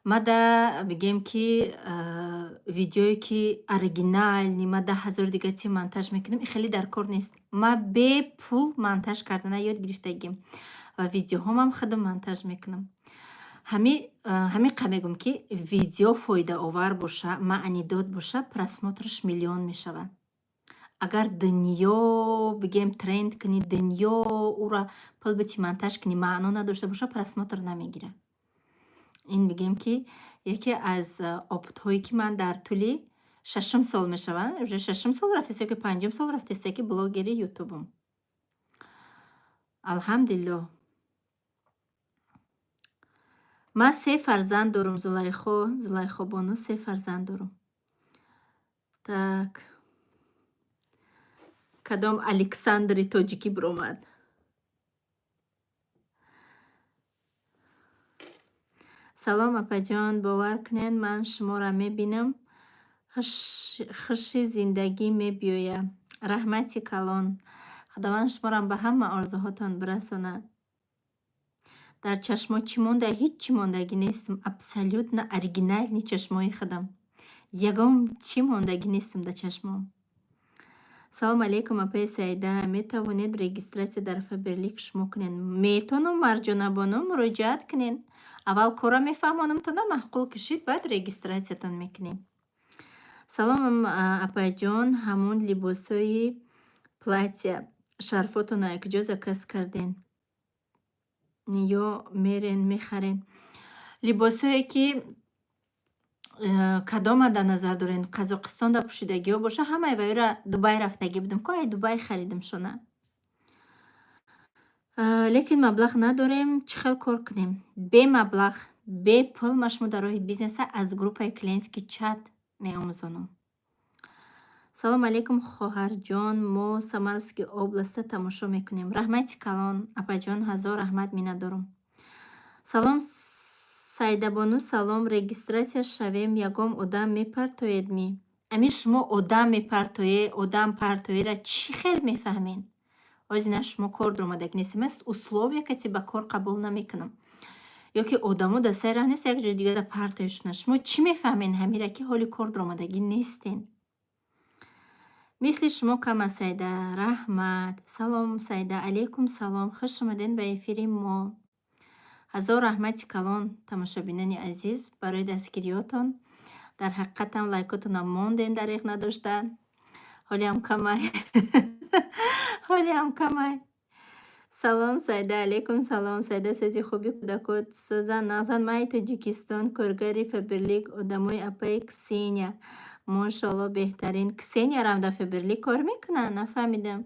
Мада бигем, ки видеое, ки оригинальный, ма 10 000 дига чи монтаж мекунам, и хеле дар кор нест. Ма бепул монтаж кардана ёд гирифтагим ва видеоҳомам худам монтаж мекунам. Ҳамиқа мегӯм, ки видео фоидаовар боша, маънидод боша, просмотраш миллион мешавад. Агар дунё бигем тренд кунӣ, дунё ӯра пул бити монтаж кунӣ, маъно надошта боша, просмотр намегирад. Ин бигем, ки яке аз опытҳое, ки ман дар тӯли шашум сол мешавад, уже шашум сол рафтест ё ки панҷум сол рафтеста, ки блогери ютубам. Алҳамдулиллоҳ. Ман се фарзанд дорум, Зулайхо, Зулайхобону, се фарзанд дорум. Так. Кадом Александри тоҷикӣ биромад? Салом, апаҷон, бовар кунед, ман шуморо мебинам, хуши зиндагӣ мебиёяд. Раҳмати калон. Худованд шуморам ба ҳама орзуҳотон бирасонад. Дар чашмо чӣ монда? Ҳеҷ чӣ мондагӣ нестам. Абсолютно оригинальный чашмои худам. Ягон чӣ мондагӣ нестам дар чашмом. Салом алейкум, апаи Саида. Метавонед регистрация дар Фаберлик шумо кунед? Метавонам, Марҷонабону, муроҷиат кунед. Аввал корро мефаҳмонам, то на маъқул кишид, баъд регистратсиятон мекунем. Салом, апаҷон, ҳамун либосҳои платья, шарфотонро аз куҷо заказ карден? Ё мерен мехарен? Либосҳое, ки Кадома дар назар дорен? Қазоқистонда пӯшидагиҳо боша, ҳамаи ваёра Дубай рафтагӣ будем ку, ай Дубай харидимшона. Лекин маблағ надорем, чӣ хел кор кунем? Бе маблағ, бе пул ман шумо дар роҳи бизнеса аз группаи клиентский чат меомӯзонам. Салом алейкум, хоҳарҷон, мо Самарский областта тамошо мекунем. Раҳмати калон, апаҷон, ҳазор раҳмат, миннатдорум. Салом, Сайдабону, салом, регистрация шавем, ягон одам мепартоед ми? Ами шумо одам мепартое, одам партоеро чӣ хел мефаҳмед? Ҳозир на шумо кор дуромадаги нестем, ман условия касе ба кор қабул намекунам. Ё ки одамо дар сари раҳ нест, як ҷои дигар партоешона. Шумо чӣ мефаҳмед ҳамира, ки ҳоли кор дуромадагӣ нестен? Мисли шумо кам аст, Сайда. Раҳмат. Салом, Сайда. Алейкум салом. Хуш омадед ба эфири мо. Ҳазор раҳмати калон, тамошобинони азиз, барои дастгириётон. Дар ҳақиқатам лайкотонам монден, дареғ надошта. Ҳолиам камай. Ҳолиам камай. Салом, Сайда. Алейкум салом. Сайда, сӯзи хуби кӯдакот созан, нағзан. Май Тоҷикистон, коргари Фаберлик, одамои апаи Ксения. Мошоалло, беҳтарин. Ксениярам дар Фаберлик кор мекунад? Нафаҳмидам.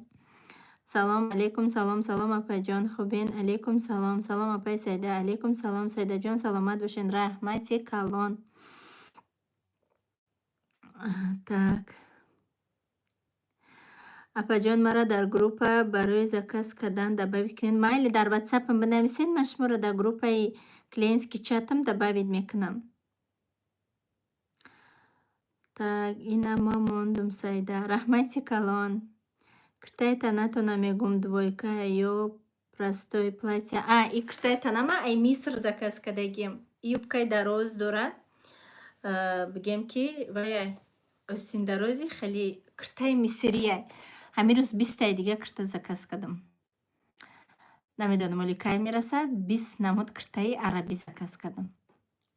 Салом алейкум, салом, салом, апаҷон, хубен? Алейкум салом. Салом, апаи Сайда. Алейкум салом, Сайдаҷон, саломат бошед. Раҳмати калон. Так. Апаҷон, маро дар группа барои заказ кардан добавить кунед. Майли, дар ватсапам бинависед, ман шуморо дар группаи клиентский чатам добавить мекунам. Так, ина ман мондум, Сайда. Раҳмати калон. Киртаи танатона мегум, двойка ё простое платье? А, и киртаи танама ай Миср заказ кардагием. Юбкаи дароз дорад. Бигем, ки вая остиндарози хеле киртаи мисрия. Ҳамин рӯз 20-таи дига кирта заказ кардам. Намедонам, оли кай мерасад. 20 намуд киртаи арабӣ заказ кардам.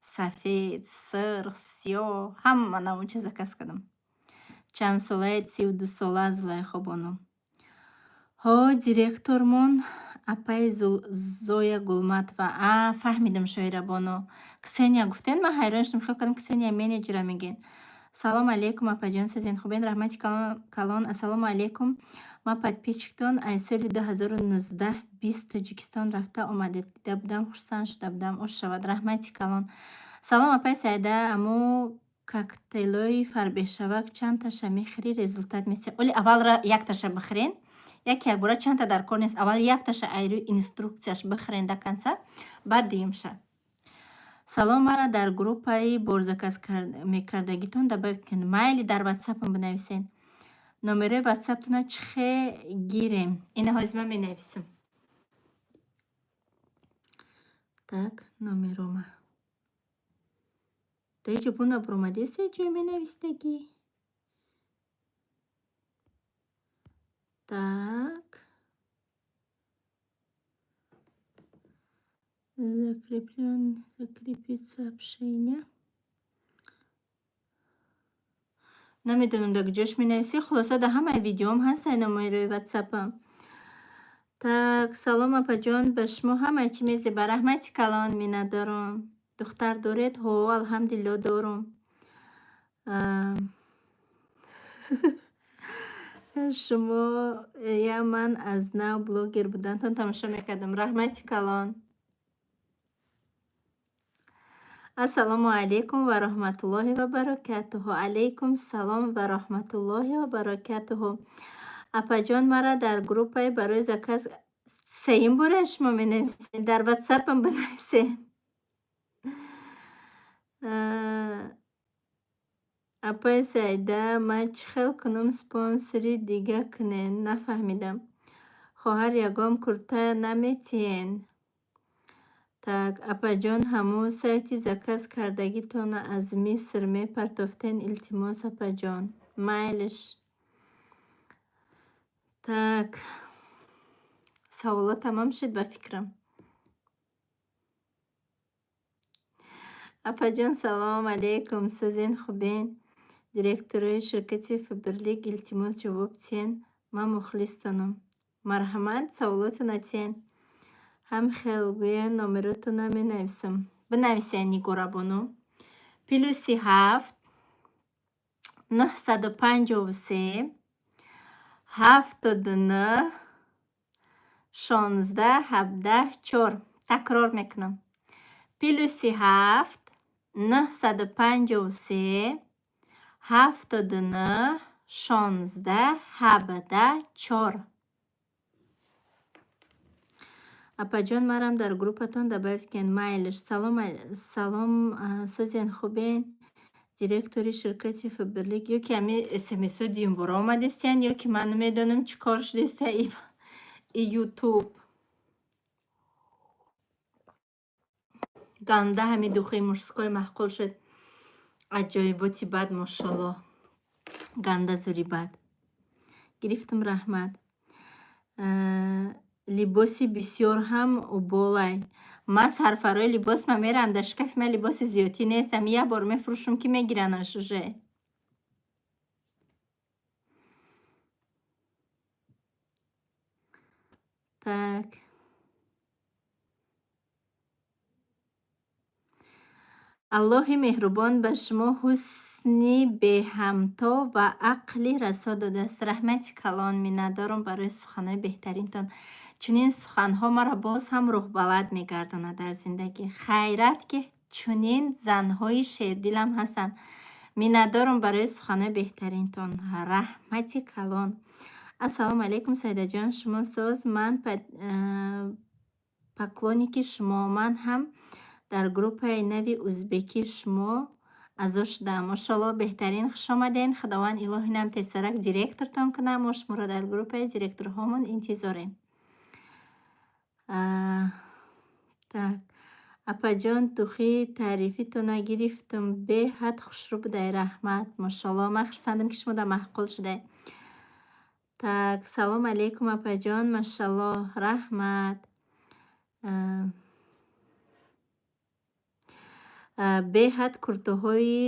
Сафед, сирх, сиёҳ, ҳама намудча заказ кардам. Чанд солаед? 32 сола, Зулайхобону. Ҳо, директормон апаи Зоя Гулматова. А, фаҳмидам, Шоирабону. Ксения гуфтен, ман ҳайрон шудам, хиёл кардам, Ксения менеҷера мегӯед. Салом алейкум, апаҷон, созен, хубен? Раҳмати калон. Ассалому алейкум. Ман подписчиктон аз соли 2019 бист Тоҷикистон рафта омадед. Дида будам, хурсанд шуда будам. Ош шавад. Раҳмати калон. Салом, апаи Саида, аммо коктейлҳои фарбеҳшавак чандташа мехӯрӣ, результат месия? Оли аввал якташа бихӯрен. Як якбора чандта дар кор нест. Аввал якташа айрӯи инструкцияш бихӯрен до конца, баъд дуюмша. Салом, маро дар группаи борзаказ мекардагитон добавить кунед. Майли, дар ватсапам бинависед. Номерои ватсаптона чӣ хе гирем? Ина ҳозир ман менависам. Так, номерома. Дар ҷо бу набуромадест, ҷое менавистагӣ? Так. Закреплен, закрепить сообщение. Намедонам, дар куҷош менависӣ. Хулоса, дар ҳамаи видеоам ҳаст ай номерои ватсапам. Так, салом, апаҷон, ба шумо ҳамаи чӣ мезеба. Раҳмати калон, миннатдорум. Духтар доред? Ҳо, алҳамдулилло, дорум. Шумо я ман аз нав блогер будантон тамошо мекардам. Раҳмати калон. Ассалому алайкум ва раҳматуллоҳи ва баракатуҳу. Алайкум салом ва раҳматуллоҳи ва баракатуҳу. Апаҷон, маро дар группаи барои заказ. Сеюм бора шумо менависед, дар ватсапам бинависед. Апаи Саида, ман чӣ хел кунам, спонсори дига кунед? Нафаҳмидам. Хоҳар, ягон курта наметиҳен? Так, апаҷон, ҳамун сайти заказ кардагитонро аз Миср мепартофтен, илтимос, апаҷон. Майлиш. Так. Саволо тамом шуд, ба фикрам. Апаҷон, салом алейкум, созен, хубен? Директорои ширкати Фаберлик, илтимос, ҷавоб диҳен. Ман мухлистонам. Марҳамат, саволотона диҳен. Ҳам хел гӯя, номеротона менависам. Бинависен, Нигорабону. +7 953 79 16 17 4. Такрор мекунам. +7 953 79 16 17 4. Апаҷон, марам дар группатон добавить кунед. Майлиш. Салом, салом, созен, хубен? Директори ширкати Фаберлик ё ки ҳами смсҳо дуюмбора омадистиянд, ё ки ман намедонам чӣ кор шудиста и Ютуб. Ганда ҳами духи мужской маъқул шуд. Аҷоиботи бад, мошаллоҳ. Ганда зури бад. Гирифтам, раҳмат. Либоси бисёр ҳам уболай. Ман сарфарои либос ма мерам, дар шкафи ман либоси зиёдтӣ нест. Ами як бор мефурӯшам, ки мегиранаш уже. Так. Аллоҳи меҳрубон ба шумо ҳусни беҳамто ва ақли расо додааст. Раҳмати калон, миннатдорам барои суханҳои беҳтаринтон. Чунин суханҳо маро боз ҳам рӯҳбаланд мегардонад дар зиндагӣ. Хайрат, ки чунин занҳои шердилам ҳастанд. Миннатдорам барои суханҳои беҳтаринтон. Раҳмати калон. Ассалому алайкум, Саидаҷон, шумо соз? Ман поклонники шумо. Ман ҳам дар группаи нави узбекии шумо аъзо шудам. Мошаллоҳ, беҳтарин, хуш омаден. Худованд илоҳи нам тезсарак директортон кунад. Мо шуморо дар группаи директорҳомон интизорем. Так. Апаҷон, духи таърифитона гирифтам. Беҳад хушрӯ будай, раҳмат. Мошаллоҳ, ман хурсандам, ки шумо дар маъқул шудай. Так, салом алейкум, апаҷон, машаллоҳ, раҳмат. Беҳад куртаҳои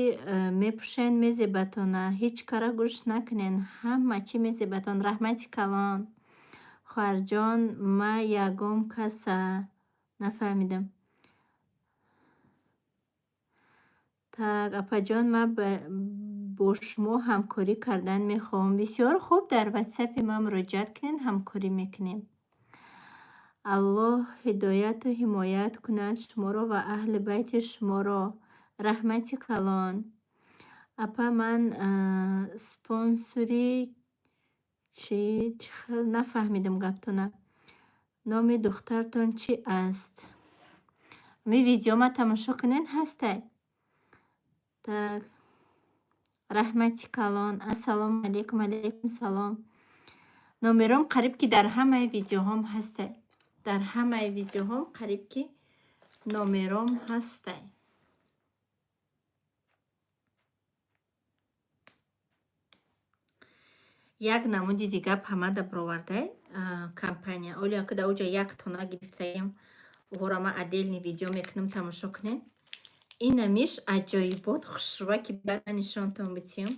мепӯшен, мезебатона. Ҳеҷ кара гӯш накунен, ҳама чӣ мезебатон. Раҳмати калон. Хоҳарҷон, ма ягон каса нафаҳмидам. Так, апаҷон, ман бо шумо ҳамкорӣ кардан мехоҳам. Бисёр хуб, дар ватсапи ман муроҷиат кунед, ҳамкорӣ мекунем. Аллоҳ ҳидояту ҳимоят кунад шуморо ва аҳли байти шуморо. Раҳмати калон. Апа, ман спонсори чӣ? Чӣ хел нафаҳмидам гаптона. Номи духтартон чӣ аст? Ами видеома тамошо кунед, ҳастай. Так. Раҳмати калон. Ассалому алайкум, алайкум салом. Номером қариб ки дар ҳамаи видеоҳом ҳастай. Дар ҳамаи видеоҳом қариб ки номером ҳастай. Як намуди дига помада бировардай компания. Оле ки дар оҷа як тона гирифтаем. Оҳора ман отдельный видео мекунам, тамошо кунед. Инамиш аҷоибот хушрӯва, ки баъд нишонтон битиём.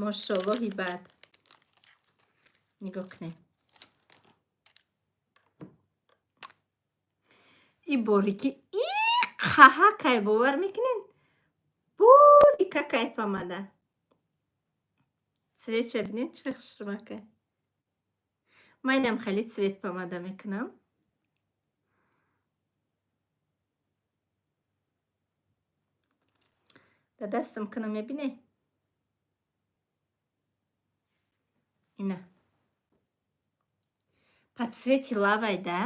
Мошаллоҳи бад. Нигоҳ кунед. И борики и қаҳакай, бовар мекунед? Борикакай помада. Цветша бинед, чӣ хушрӯвакай. Ман инам хеле цвет помада мекунам. Дар дастам кунам, мебине? Ина. По цвети лавай да.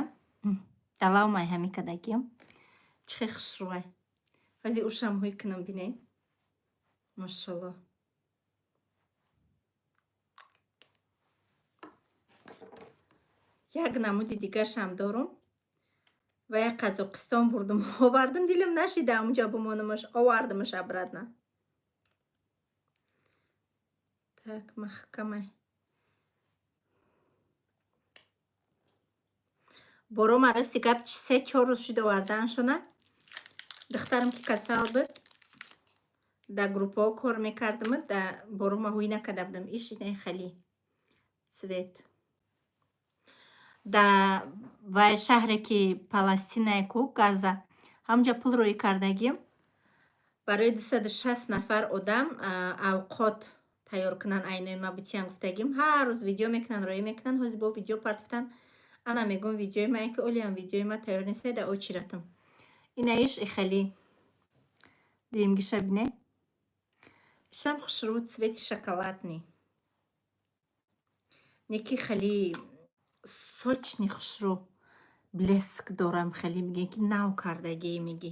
Да лавмай ҳами кадагиам. Чӣ хел хушрӯвай. Ҳозир ушам ҳуй кунам, бинед. Мошаллоҳ. Як намуди дигаршам дорум. Ва як Қазоқистон бурдум, овардам, дилам нашида онҷо бимонамаш, овардамаш обратно. Так, маҳкамай. Борома рости гап, 3-4 рӯз шуд овардааншона. Духтарам ки касал буд, дар группаҳо кор мекардам, да борома ҳуй накарда будам. Иш инаи хали цвет. Да вай шаҳре ки Паластинае ку, Газа, ҳамонҷа пул рӯй кардагим. Барои 260 нафар одам авқот тайёр кунанд, айнои ма бутиян гуфтагим. Ҳар рӯз видео мекунанд, роӣ мекунанд, ҳозир бо видео партофтан. Ана мегӯм, видеои ма, ки олиам видеои ма тайёр нестай, да очиратам. Инаиш ихали. Дуюмгиша бине. Ишам хушрӯ, цвети шоколадный. Неки хеле сочный, хушрӯ. Блеск дорам, хеле мегӯем, ки нав кардагӣ мегӣ.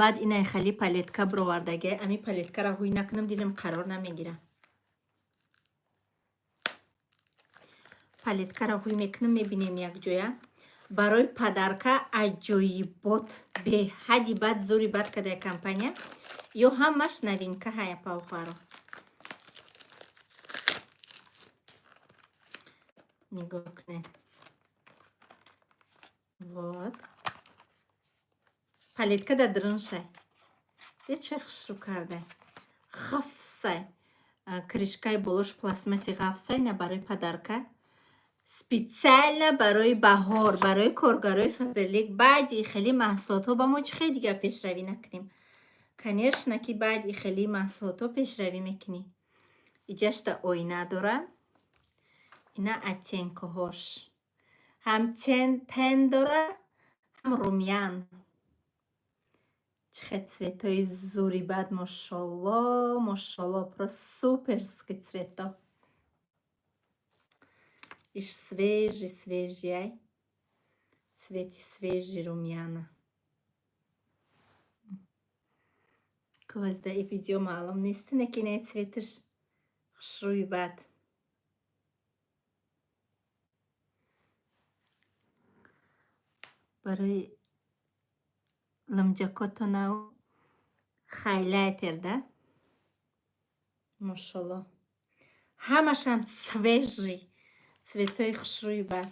Баъд инаи хеле палетка бировардагӣ. Ами палеткаро ҳуй накунам, дилам қарор намегира. Палеткаро ҳуй мекунам, мебинем якҷоя. Барои подарка аҷоибот, беҳади бад, зури бад кардая компания. Ё ҳамаш новинка ҳая, павхоҳаро. Нигоҳ кунед. Вот. Палетка дар даруншай. Дид, чӣ хушрӯ кардай. Ғафсай. Крышкаи болош пластмасси ғафсай, на барои подарка. Специально барои баҳор, барои коргарои Фаберлик. Баъди хеле маҳсулотҳо ба мо чӣ хел дигар пешравӣ накунем? Конечно, ки баъди хеле маҳсулотҳо пешравӣ мекунӣ. Иҷашта оина дора. Ина оттенкҳош. Ҳам тен дора, ҳам румян. Чӣ хел цветҳои зури бад, мошолло, мошолло, просто суперский цвето. Иш свежий, свежий ай. Цвети свежий румяна. Козда и видео маълум нест, неки не цветаш хушрӯи бад. Барои лимҷакотонав хайлайтер да. Мошолло. Ҳамашам свежий. Цветҳои хушрӯи бад.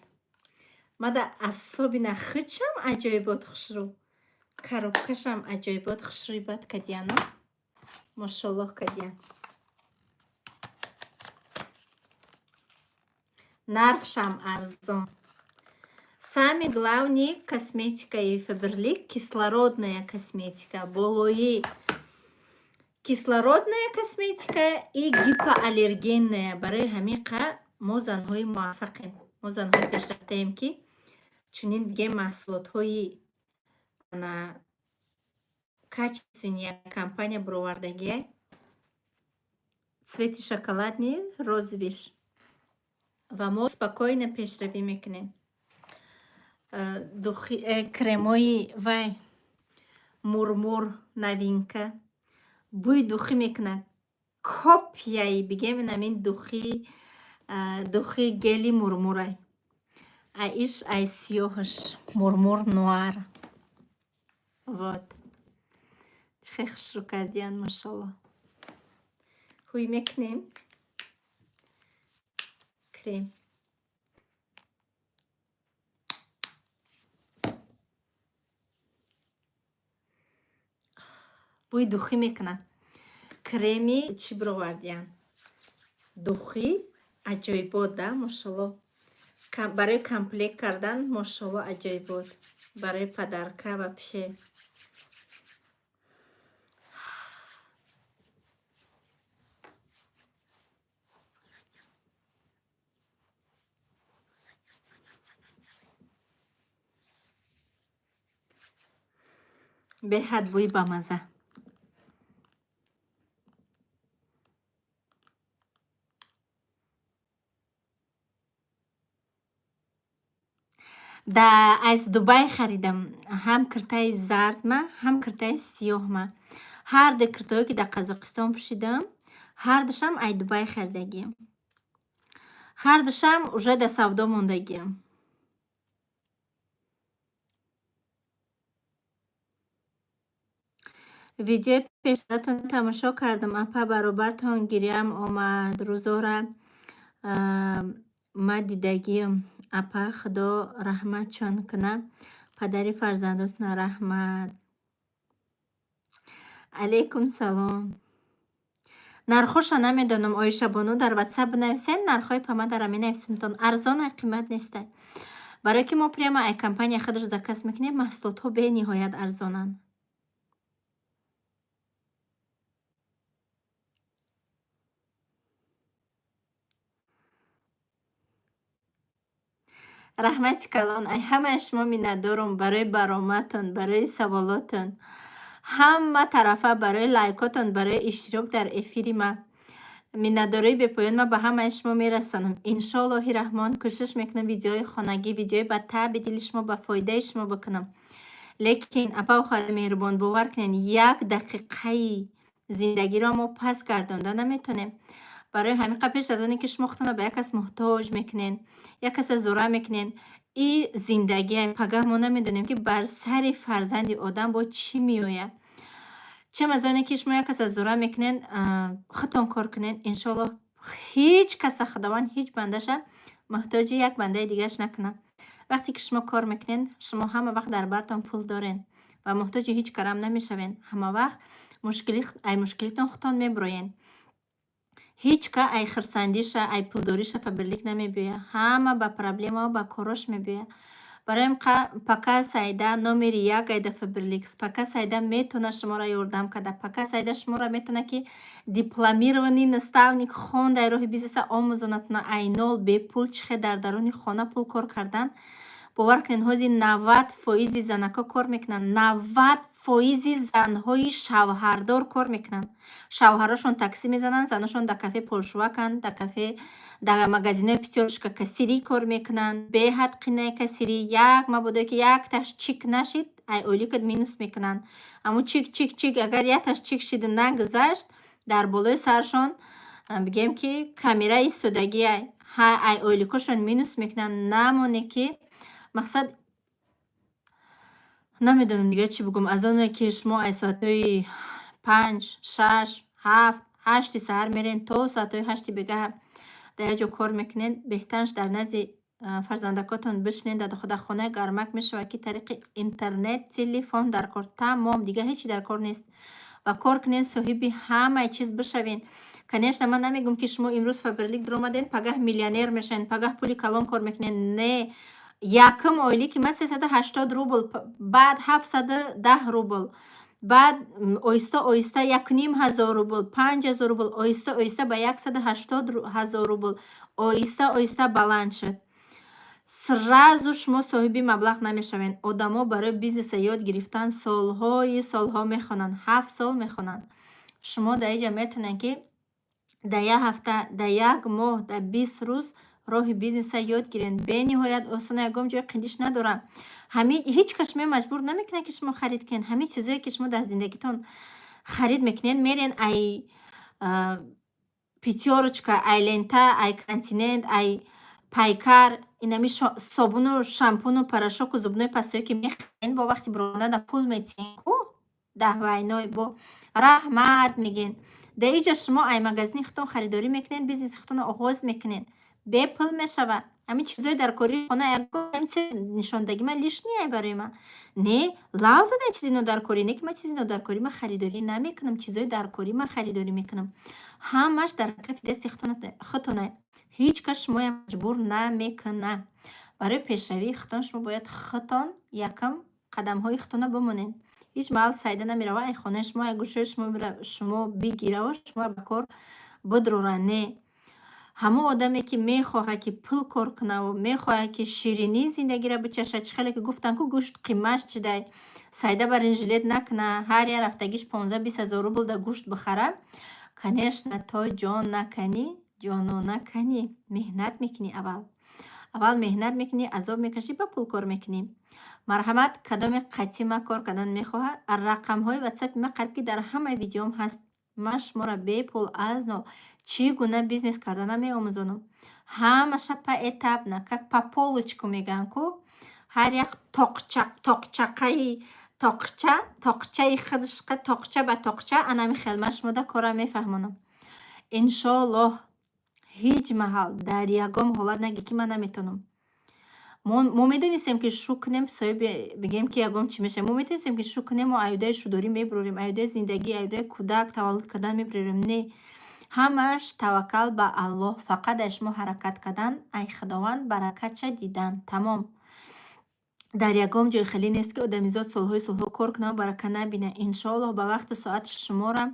Мада особенно хичам аҷоибот хушрӯ. Коробкашам аҷоибот хушрӯи бад кадияно. Мошоллоҳ кадиян. Нархшам арзон. Самый главный косметикаи Фаберлик кислородная косметика. Болои кислородная косметика и гипоаллергенная. Барои ҳамин қа мо занҳои муваффақем. Мо занҳои пешрафтаем, ки чунин бигем, маҳсулотҳои ана качественный компания бировардагиай. Цвети шоколадный, розовыйш. Ва мо спокойно пешравӣ мекунем. Духи, кремои вай Мурмур новинка. Бӯи духӣ мекунад. Копияи бигем инамин духи, духи гели Мурмурай. А иш ай сиёҳаш Мурмур Нуар. Вот. Чӣ хел хушрӯ кардиян, мошалло. Ҳуй мекунем. Крем. Бӯи духӣ мекунад. Креми чӣ бировардиян? Духи аҷоибот да, мошалло. Барои комплект кардан, мошалло, аҷоибот. Барои подарка вообще. Беҳад бӯи бамаза. Да, аз Дубай харидам. Ҳам киртаи зардма, ҳам киртаи сиёҳма. Ҳар ду киртаҳое, ки дар Қазоқистон пӯшидам, ҳардушам ай Дубай харидагиам. Ҳардушам уже дар савдо мондагиам. Видеои пешазатон тамошо кардам, апа, баробартон гиряам омад. Рӯзора ма дидагиам. Апа, Худо раҳматшон кунад. Падари фарзандотона раҳмат. Алайкум салом. Нархоша намедонам, Оишабону, дар ватсап бинависед, нархҳои помадаро менависемтон. Арзона, қимат нестай. Барое ки мо прямо ай компания худаш заказ мекунем, маҳсулотҳо бениҳоят арзонанд. Раҳмати калон, ай ҳамаи шумо миннатдорум барои баромадтон, барои саволотон, ҳама тарафа барои лайкотон, барои иштирок дар эфири ма. Миннатдории бепоён ман ба ҳамаи шумо мерасонам. Иншоаллоҳи раҳмон, кӯшиш мекунам видеои хонагӣ, видеои ба таъби дили шумо, ба фоидаи шумо бикунам. Лекин, апаву хоҳари меҳрубон, бовар кунед, як дақиқаи зиндагиро мо пас гардонда наметонем. Барои ҳамин қа пеш аз оне ки шумо худтонро ба як кас муҳтоҷ мекунед, як каса зора мекунед, и зиндагия пагаҳ мо намедонем, ки бар сари фарзанди одам бо чӣ меояд. Чем аз оне ки шумо як каса зора мекунед, худтон кор кунед, иншоаллоҳ, ҳеҷ каса Худованд ҳеҷ бандаша муҳтоҷи як бандаи дигараш накунад. Вақте ки шумо кор мекунед, шумо ҳама вақт дар бартон пул доред ва муҳтоҷи ҳеҷ карам намешавед. Ҳама вақт ай мушкилитон худтон мебуроед. Ҳеҷ ка ай хирсандиша, ай пулдориша Фаберлик намебиёяд. Ҳама ба проблемао, ба корош мебиёяд. Барои ҳам пока Саида номери як айда Фаберликс, пока Саида метавона шуморо ёрдам карда, пока Саида шуморо метавона ки дипломированный наставник хонда, ай роҳи бизнеса омӯзонатона, ай нол бепул чӣ хел дар даруни хона пул кор кардан. Бовар кунед, ҳозир 90 фоизи занако кор мекунанд, 90 фоизи занҳои шавҳардор кор мекунанд. Шавҳарошон таксӣ мезананд, заношон дар кафе полшуваканд, дар кафе, дар магазинҳои «Пятёрочка» кассирӣ кор мекунанд. Беҳад қинаи кассирӣ. Як мабодое ки якташ чик нашид, ай ойликат минус мекунанд. Ҳамун чик, чик, чик, агар якташ чик шиду нагузашт, дар болои саршон, бигем ки, камера истодагиай, ай ойликошон минус мекунанд. Намоне ки мақсад, намедонам дигар чӣ бигӯм, аз оне ки шумо аз соатҳои 5, 6, 7, 8-и саҳар мерен, то соатҳои 8-и бегаҳ дар як ҷо кор мекунед, беҳтараш дар назди фарзандакотон бишинед, дар хона гармак мешавад, ки тариқи интернет, телефон дар кор, тамом, дигар ҳеҷ чи дар кор нест. Ва кор кунед, соҳиби ҳамаи чиз бишавед. Конечно, ман намегӯм, ки шумо имрӯз Фаберлик дуромадед, пагаҳ миллионер мешавед, пагаҳ пули калон кор мекунед. Не, якум ойлики ман 380 рубл, баъд 710 рубл, баъд оҳиста оҳиста 1500 рубл, 5000 рубл, оҳиста оҳиста ба 180 000 рубл, оҳиста оҳиста баланд шуд. Сразу шумо соҳиби маблағ намешавед. Одамо барои бизнеса ёд гирифтан солҳои солҳо мехонанд, 7 сол мехонанд. Шумо дар инҷа метавонед, ки дар як ҳафта, дар як моҳ, дар 20 рӯз роҳи бизнеса ёд гиред. Бениҳоят осон, ягон ҷои қиндиш надорад. Ҳамин ҳеҷ кас шуморо маҷбур намекунад, ки шумо харид кунед. Ҳамин чизое ки шумо дар зиндагитон харид мекунед, мерен ай «Пятёрочка», ай «Лента», ай «Континент», ай «Пайкар», инами собуну шампуну порошоку зубной пастое ки мехарен, бо вақти буромадана пул метиҳен ку, даҳвайной бо раҳмат мегӯен. Дар инҷа шумо ай магазини худтон харидорӣ мекунед, бизнеси худтонро оғоз мекунед, бепул мешавад. Ҳамин чизои дар кории хона, ягон нишондагӣ ман лишний барои ман. Не, лав задан чизи нодаркорӣ, не ки ман чизи нодаркорӣ ман харидорӣ намекунам, чизои даркорӣ ман харидорӣ мекунам. Ҳамаш дар кафи дасти худтонае. Ҳеҷ кас шумоя маҷбур намекунад. Барои пешравии худтон шумо бояд худтон якам қадамҳои худтонро бимонед. Ҳеҷ маҳал Саида намеравад ай хонаи шумо, ай гӯшаи шумо шумо бигираву шуморо ба кор бидрора. Не. Ҳамон одаме ки мехоҳад, ки пул кор кунаву мехоҳад, ки ширинии зиндагиро бичашад, чӣ хеле ки гуфтанд ку, гӯшт қимат шидай, Саида бронежилет накуна, ҳар як рафтагиш 15-20 ҳазор рубл да гӯшт бихара, конечно, то ҷон наканӣ, ҷоно наканӣ, меҳнат мекунӣ аввал. Аввал меҳнат мекунӣ, азоб мекашӣ, ба пул кор мекунӣ. Марҳамат, кадоме қатъи кор кардан мехоҳад, рақамҳои ватсапи ман қариб ки дар ҳамаи видеом ҳаст. Ман шуморо бепул аз нол чӣ гуна бизнес карданам меомӯзонам. Ҳамаша поэтапно, как по полочку мегӯянд ку, ҳар як тоқча, тоқчақаи тоқча, тоқчаи худашқа, тоқча ба тоқча, анами хел ман шумода корро мефаҳмонам. Иншоаллоҳ, ҳеҷ маҳал дар ягон ҳолат нагӣ, ки ман наметавонам. Мо медонистем, ки шу кунем, соҳиби, бигем ки, ягон чӣ мешавем. Мо метавонистем, ки шу кунем, мо аюдаи шудорӣ мебурорем, аюдаи зиндагӣ, аюдаи кӯдак таваллуд кардан мебурорем. Не, ҳамааш таваккал ба Аллоҳ, фақат ай шумо ҳаракат кардан, ай Худованд баракатша дидан, тамом. Дар ягон ҷой хеле нест, ки одамизод солҳои солҳо кор кунад, барака набинад. Иншоаллоҳ, ба вақту соати шуморам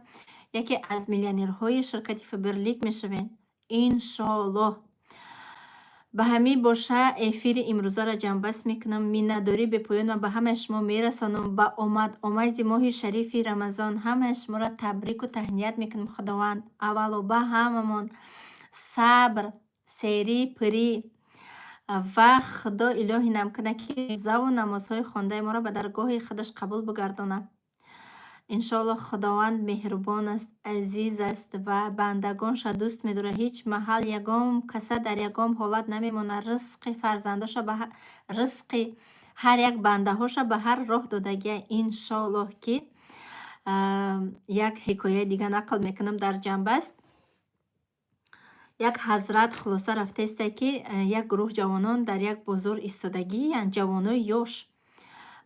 яке аз миллионерҳои ширкати Фаберлик мешавем. Иншоаллоҳ. Ба ҳамин боша, эфири имрӯзаро ҷамъбаст мекунам. Миннатдории бепоён ман ба ҳамаи шумо мерасонам. Ба омад омади моҳи шарифи Рамазон ҳамаи шуморо табрику таҳният мекунам. Худованд аввало ба ҳамамон сабр, серӣ, пирӣ ва Худо илоҳӣ нам кунад, ки рӯзаву намозҳои хондаи моро ба даргоҳи худаш қабул бигардонад. Иншоаллоҳ, Худованд меҳрубон аст, азиз аст ва бандагонша дӯст медорад. Ҳеҷ маҳал ягон каса дар ягон ҳолат намемонад. Ризқи фарзандоша ба ризқи ҳар як бандаҳоша ба ҳар роҳ додагия. Иншоаллоҳ, ки як ҳикояи дига нақл мекунам дар ҷамъбаст. Як ҳазрат хулоса рафтаиста, ки як гурӯҳ ҷавонон дар як бозор истодагиянд, ҷавонои ёш.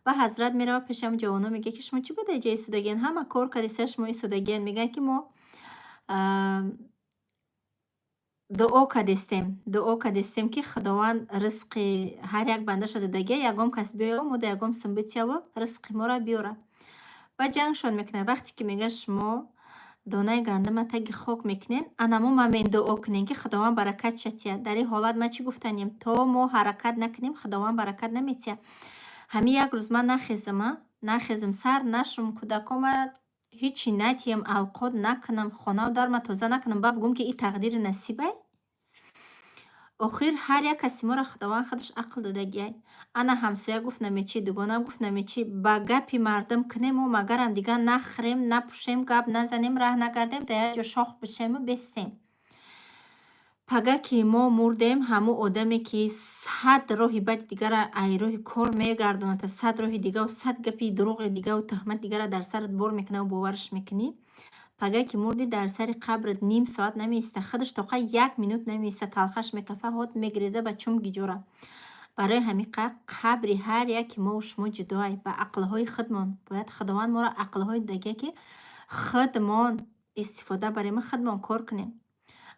Ба ҳазрат меравад пеши ҳамн ҷавонон, мегӯяд, ки шумо чӣ ба дар инҷа истодагиен? Ҳама кор кардиста, шумо истодагиен. Мегӯянд, ки мо дуо кардистем, ки Худованд ризқи ҳар як бандаша додагия, ягон кас биёяд, мо да ягон сум битияву ризқи моро биёрад. Баъд ҷангшон мекунад. Вақте ки мегӯяд, шумо донаи гандума таги хок мекунед, анамо ман дуо кунем, ки Худованд баракатша тиҳад. Дар ин ҳолат ман чӣ гуфтанем? То мо ҳаракат накунем, Худованд баракат наметиҳад. Ҳамин як рӯз ман нахезам, а нахезам, сар нашум, кӯдакома ҳичи натиҳам, авқот накунам, хонаву дарма тоза накунам, баъд бигӯм, ки ин тақдири насибай? Охир ҳар як каси моро Худованд худаш ақл додагиай. Ана ҳамсоя гуфт намечӣ, дугона гуфт намечӣ, ба гапи мардум кунему, магарам дигар нахӯрем, напӯшем, гап назанем, раҳ нагардем, дар як ҷо шох бишему бестем. Пага ки мо мурдем, ҳамун одаме, ки 100 роҳи бади дигара ай роҳи кор мегардонад, 100 роҳи дигаву 100 гапи дурӯғи дигаву туҳмати дигара дар сарат бор мекунаву бовараш мекунӣ, пага ки мурдӣ, дар сари қабрат ним соат намеиста, худаш тоқа як минут намеиста, талхаш мекафа, ҳот мегиреза ба чум гиҷора. Барои ҳамин қабри ҳар яки мову шумо ҷудоай, ба ақлҳои худмон. Бояд Худованд моро ақлҳои додагия, ки худмон истифода барем, худмон кор кунем.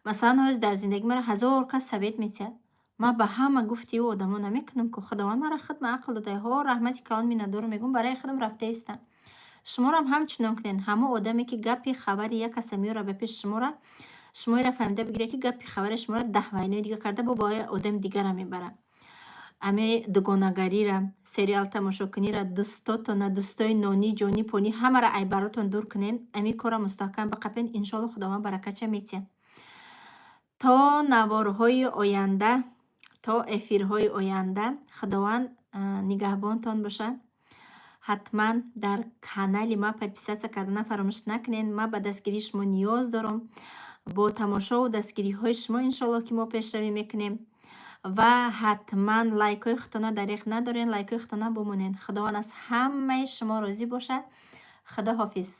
Масалан, ҳозир дар зиндагӣ маро ҳазор кас совет метиҳад. Ман ба ҳама гуфти ӯ одамо намекунам ку. Худованд маро худма ақл додае. Ҳо, раҳмати калон, миннатдорам, мегӯм, барои худам рафтаистам. Шуморам ҳамчунон кунед. Ҳамон одаме, ки гапи хабари як каса меорад ба пеши шумора, шумо инро фаҳмида бигиред, ки гапи хабари шуморо 10 вайнои дига карда, бо ба одами дигара мебарад. Ами дугонагарира, сериал тамошокунира, дӯстотона, дӯстои нонӣ, ҷонӣ, понӣ ҳамаро ай баротон дур кунед, ами корро мустаҳкам биқапед, иншоалло, Худованд баракатша метиҳад. То наворҳои оянда, то эфирҳои оянда Худованд нигаҳбонтон бошад. Ҳатман дар канали ман подписаться кардана фаромӯш накунед. Ман ба дастгирии шумо ниёз дорам. Бо тамошову дастгириҳои шумо, иншоаллоҳ, ки мо пешравӣ мекунем ва ҳатман лайкҳои худтона дареғ надорен, лайкҳои худтона бимонед. Худованд аз ҳамаи шумо розӣ бошад. Худо ҳофиз.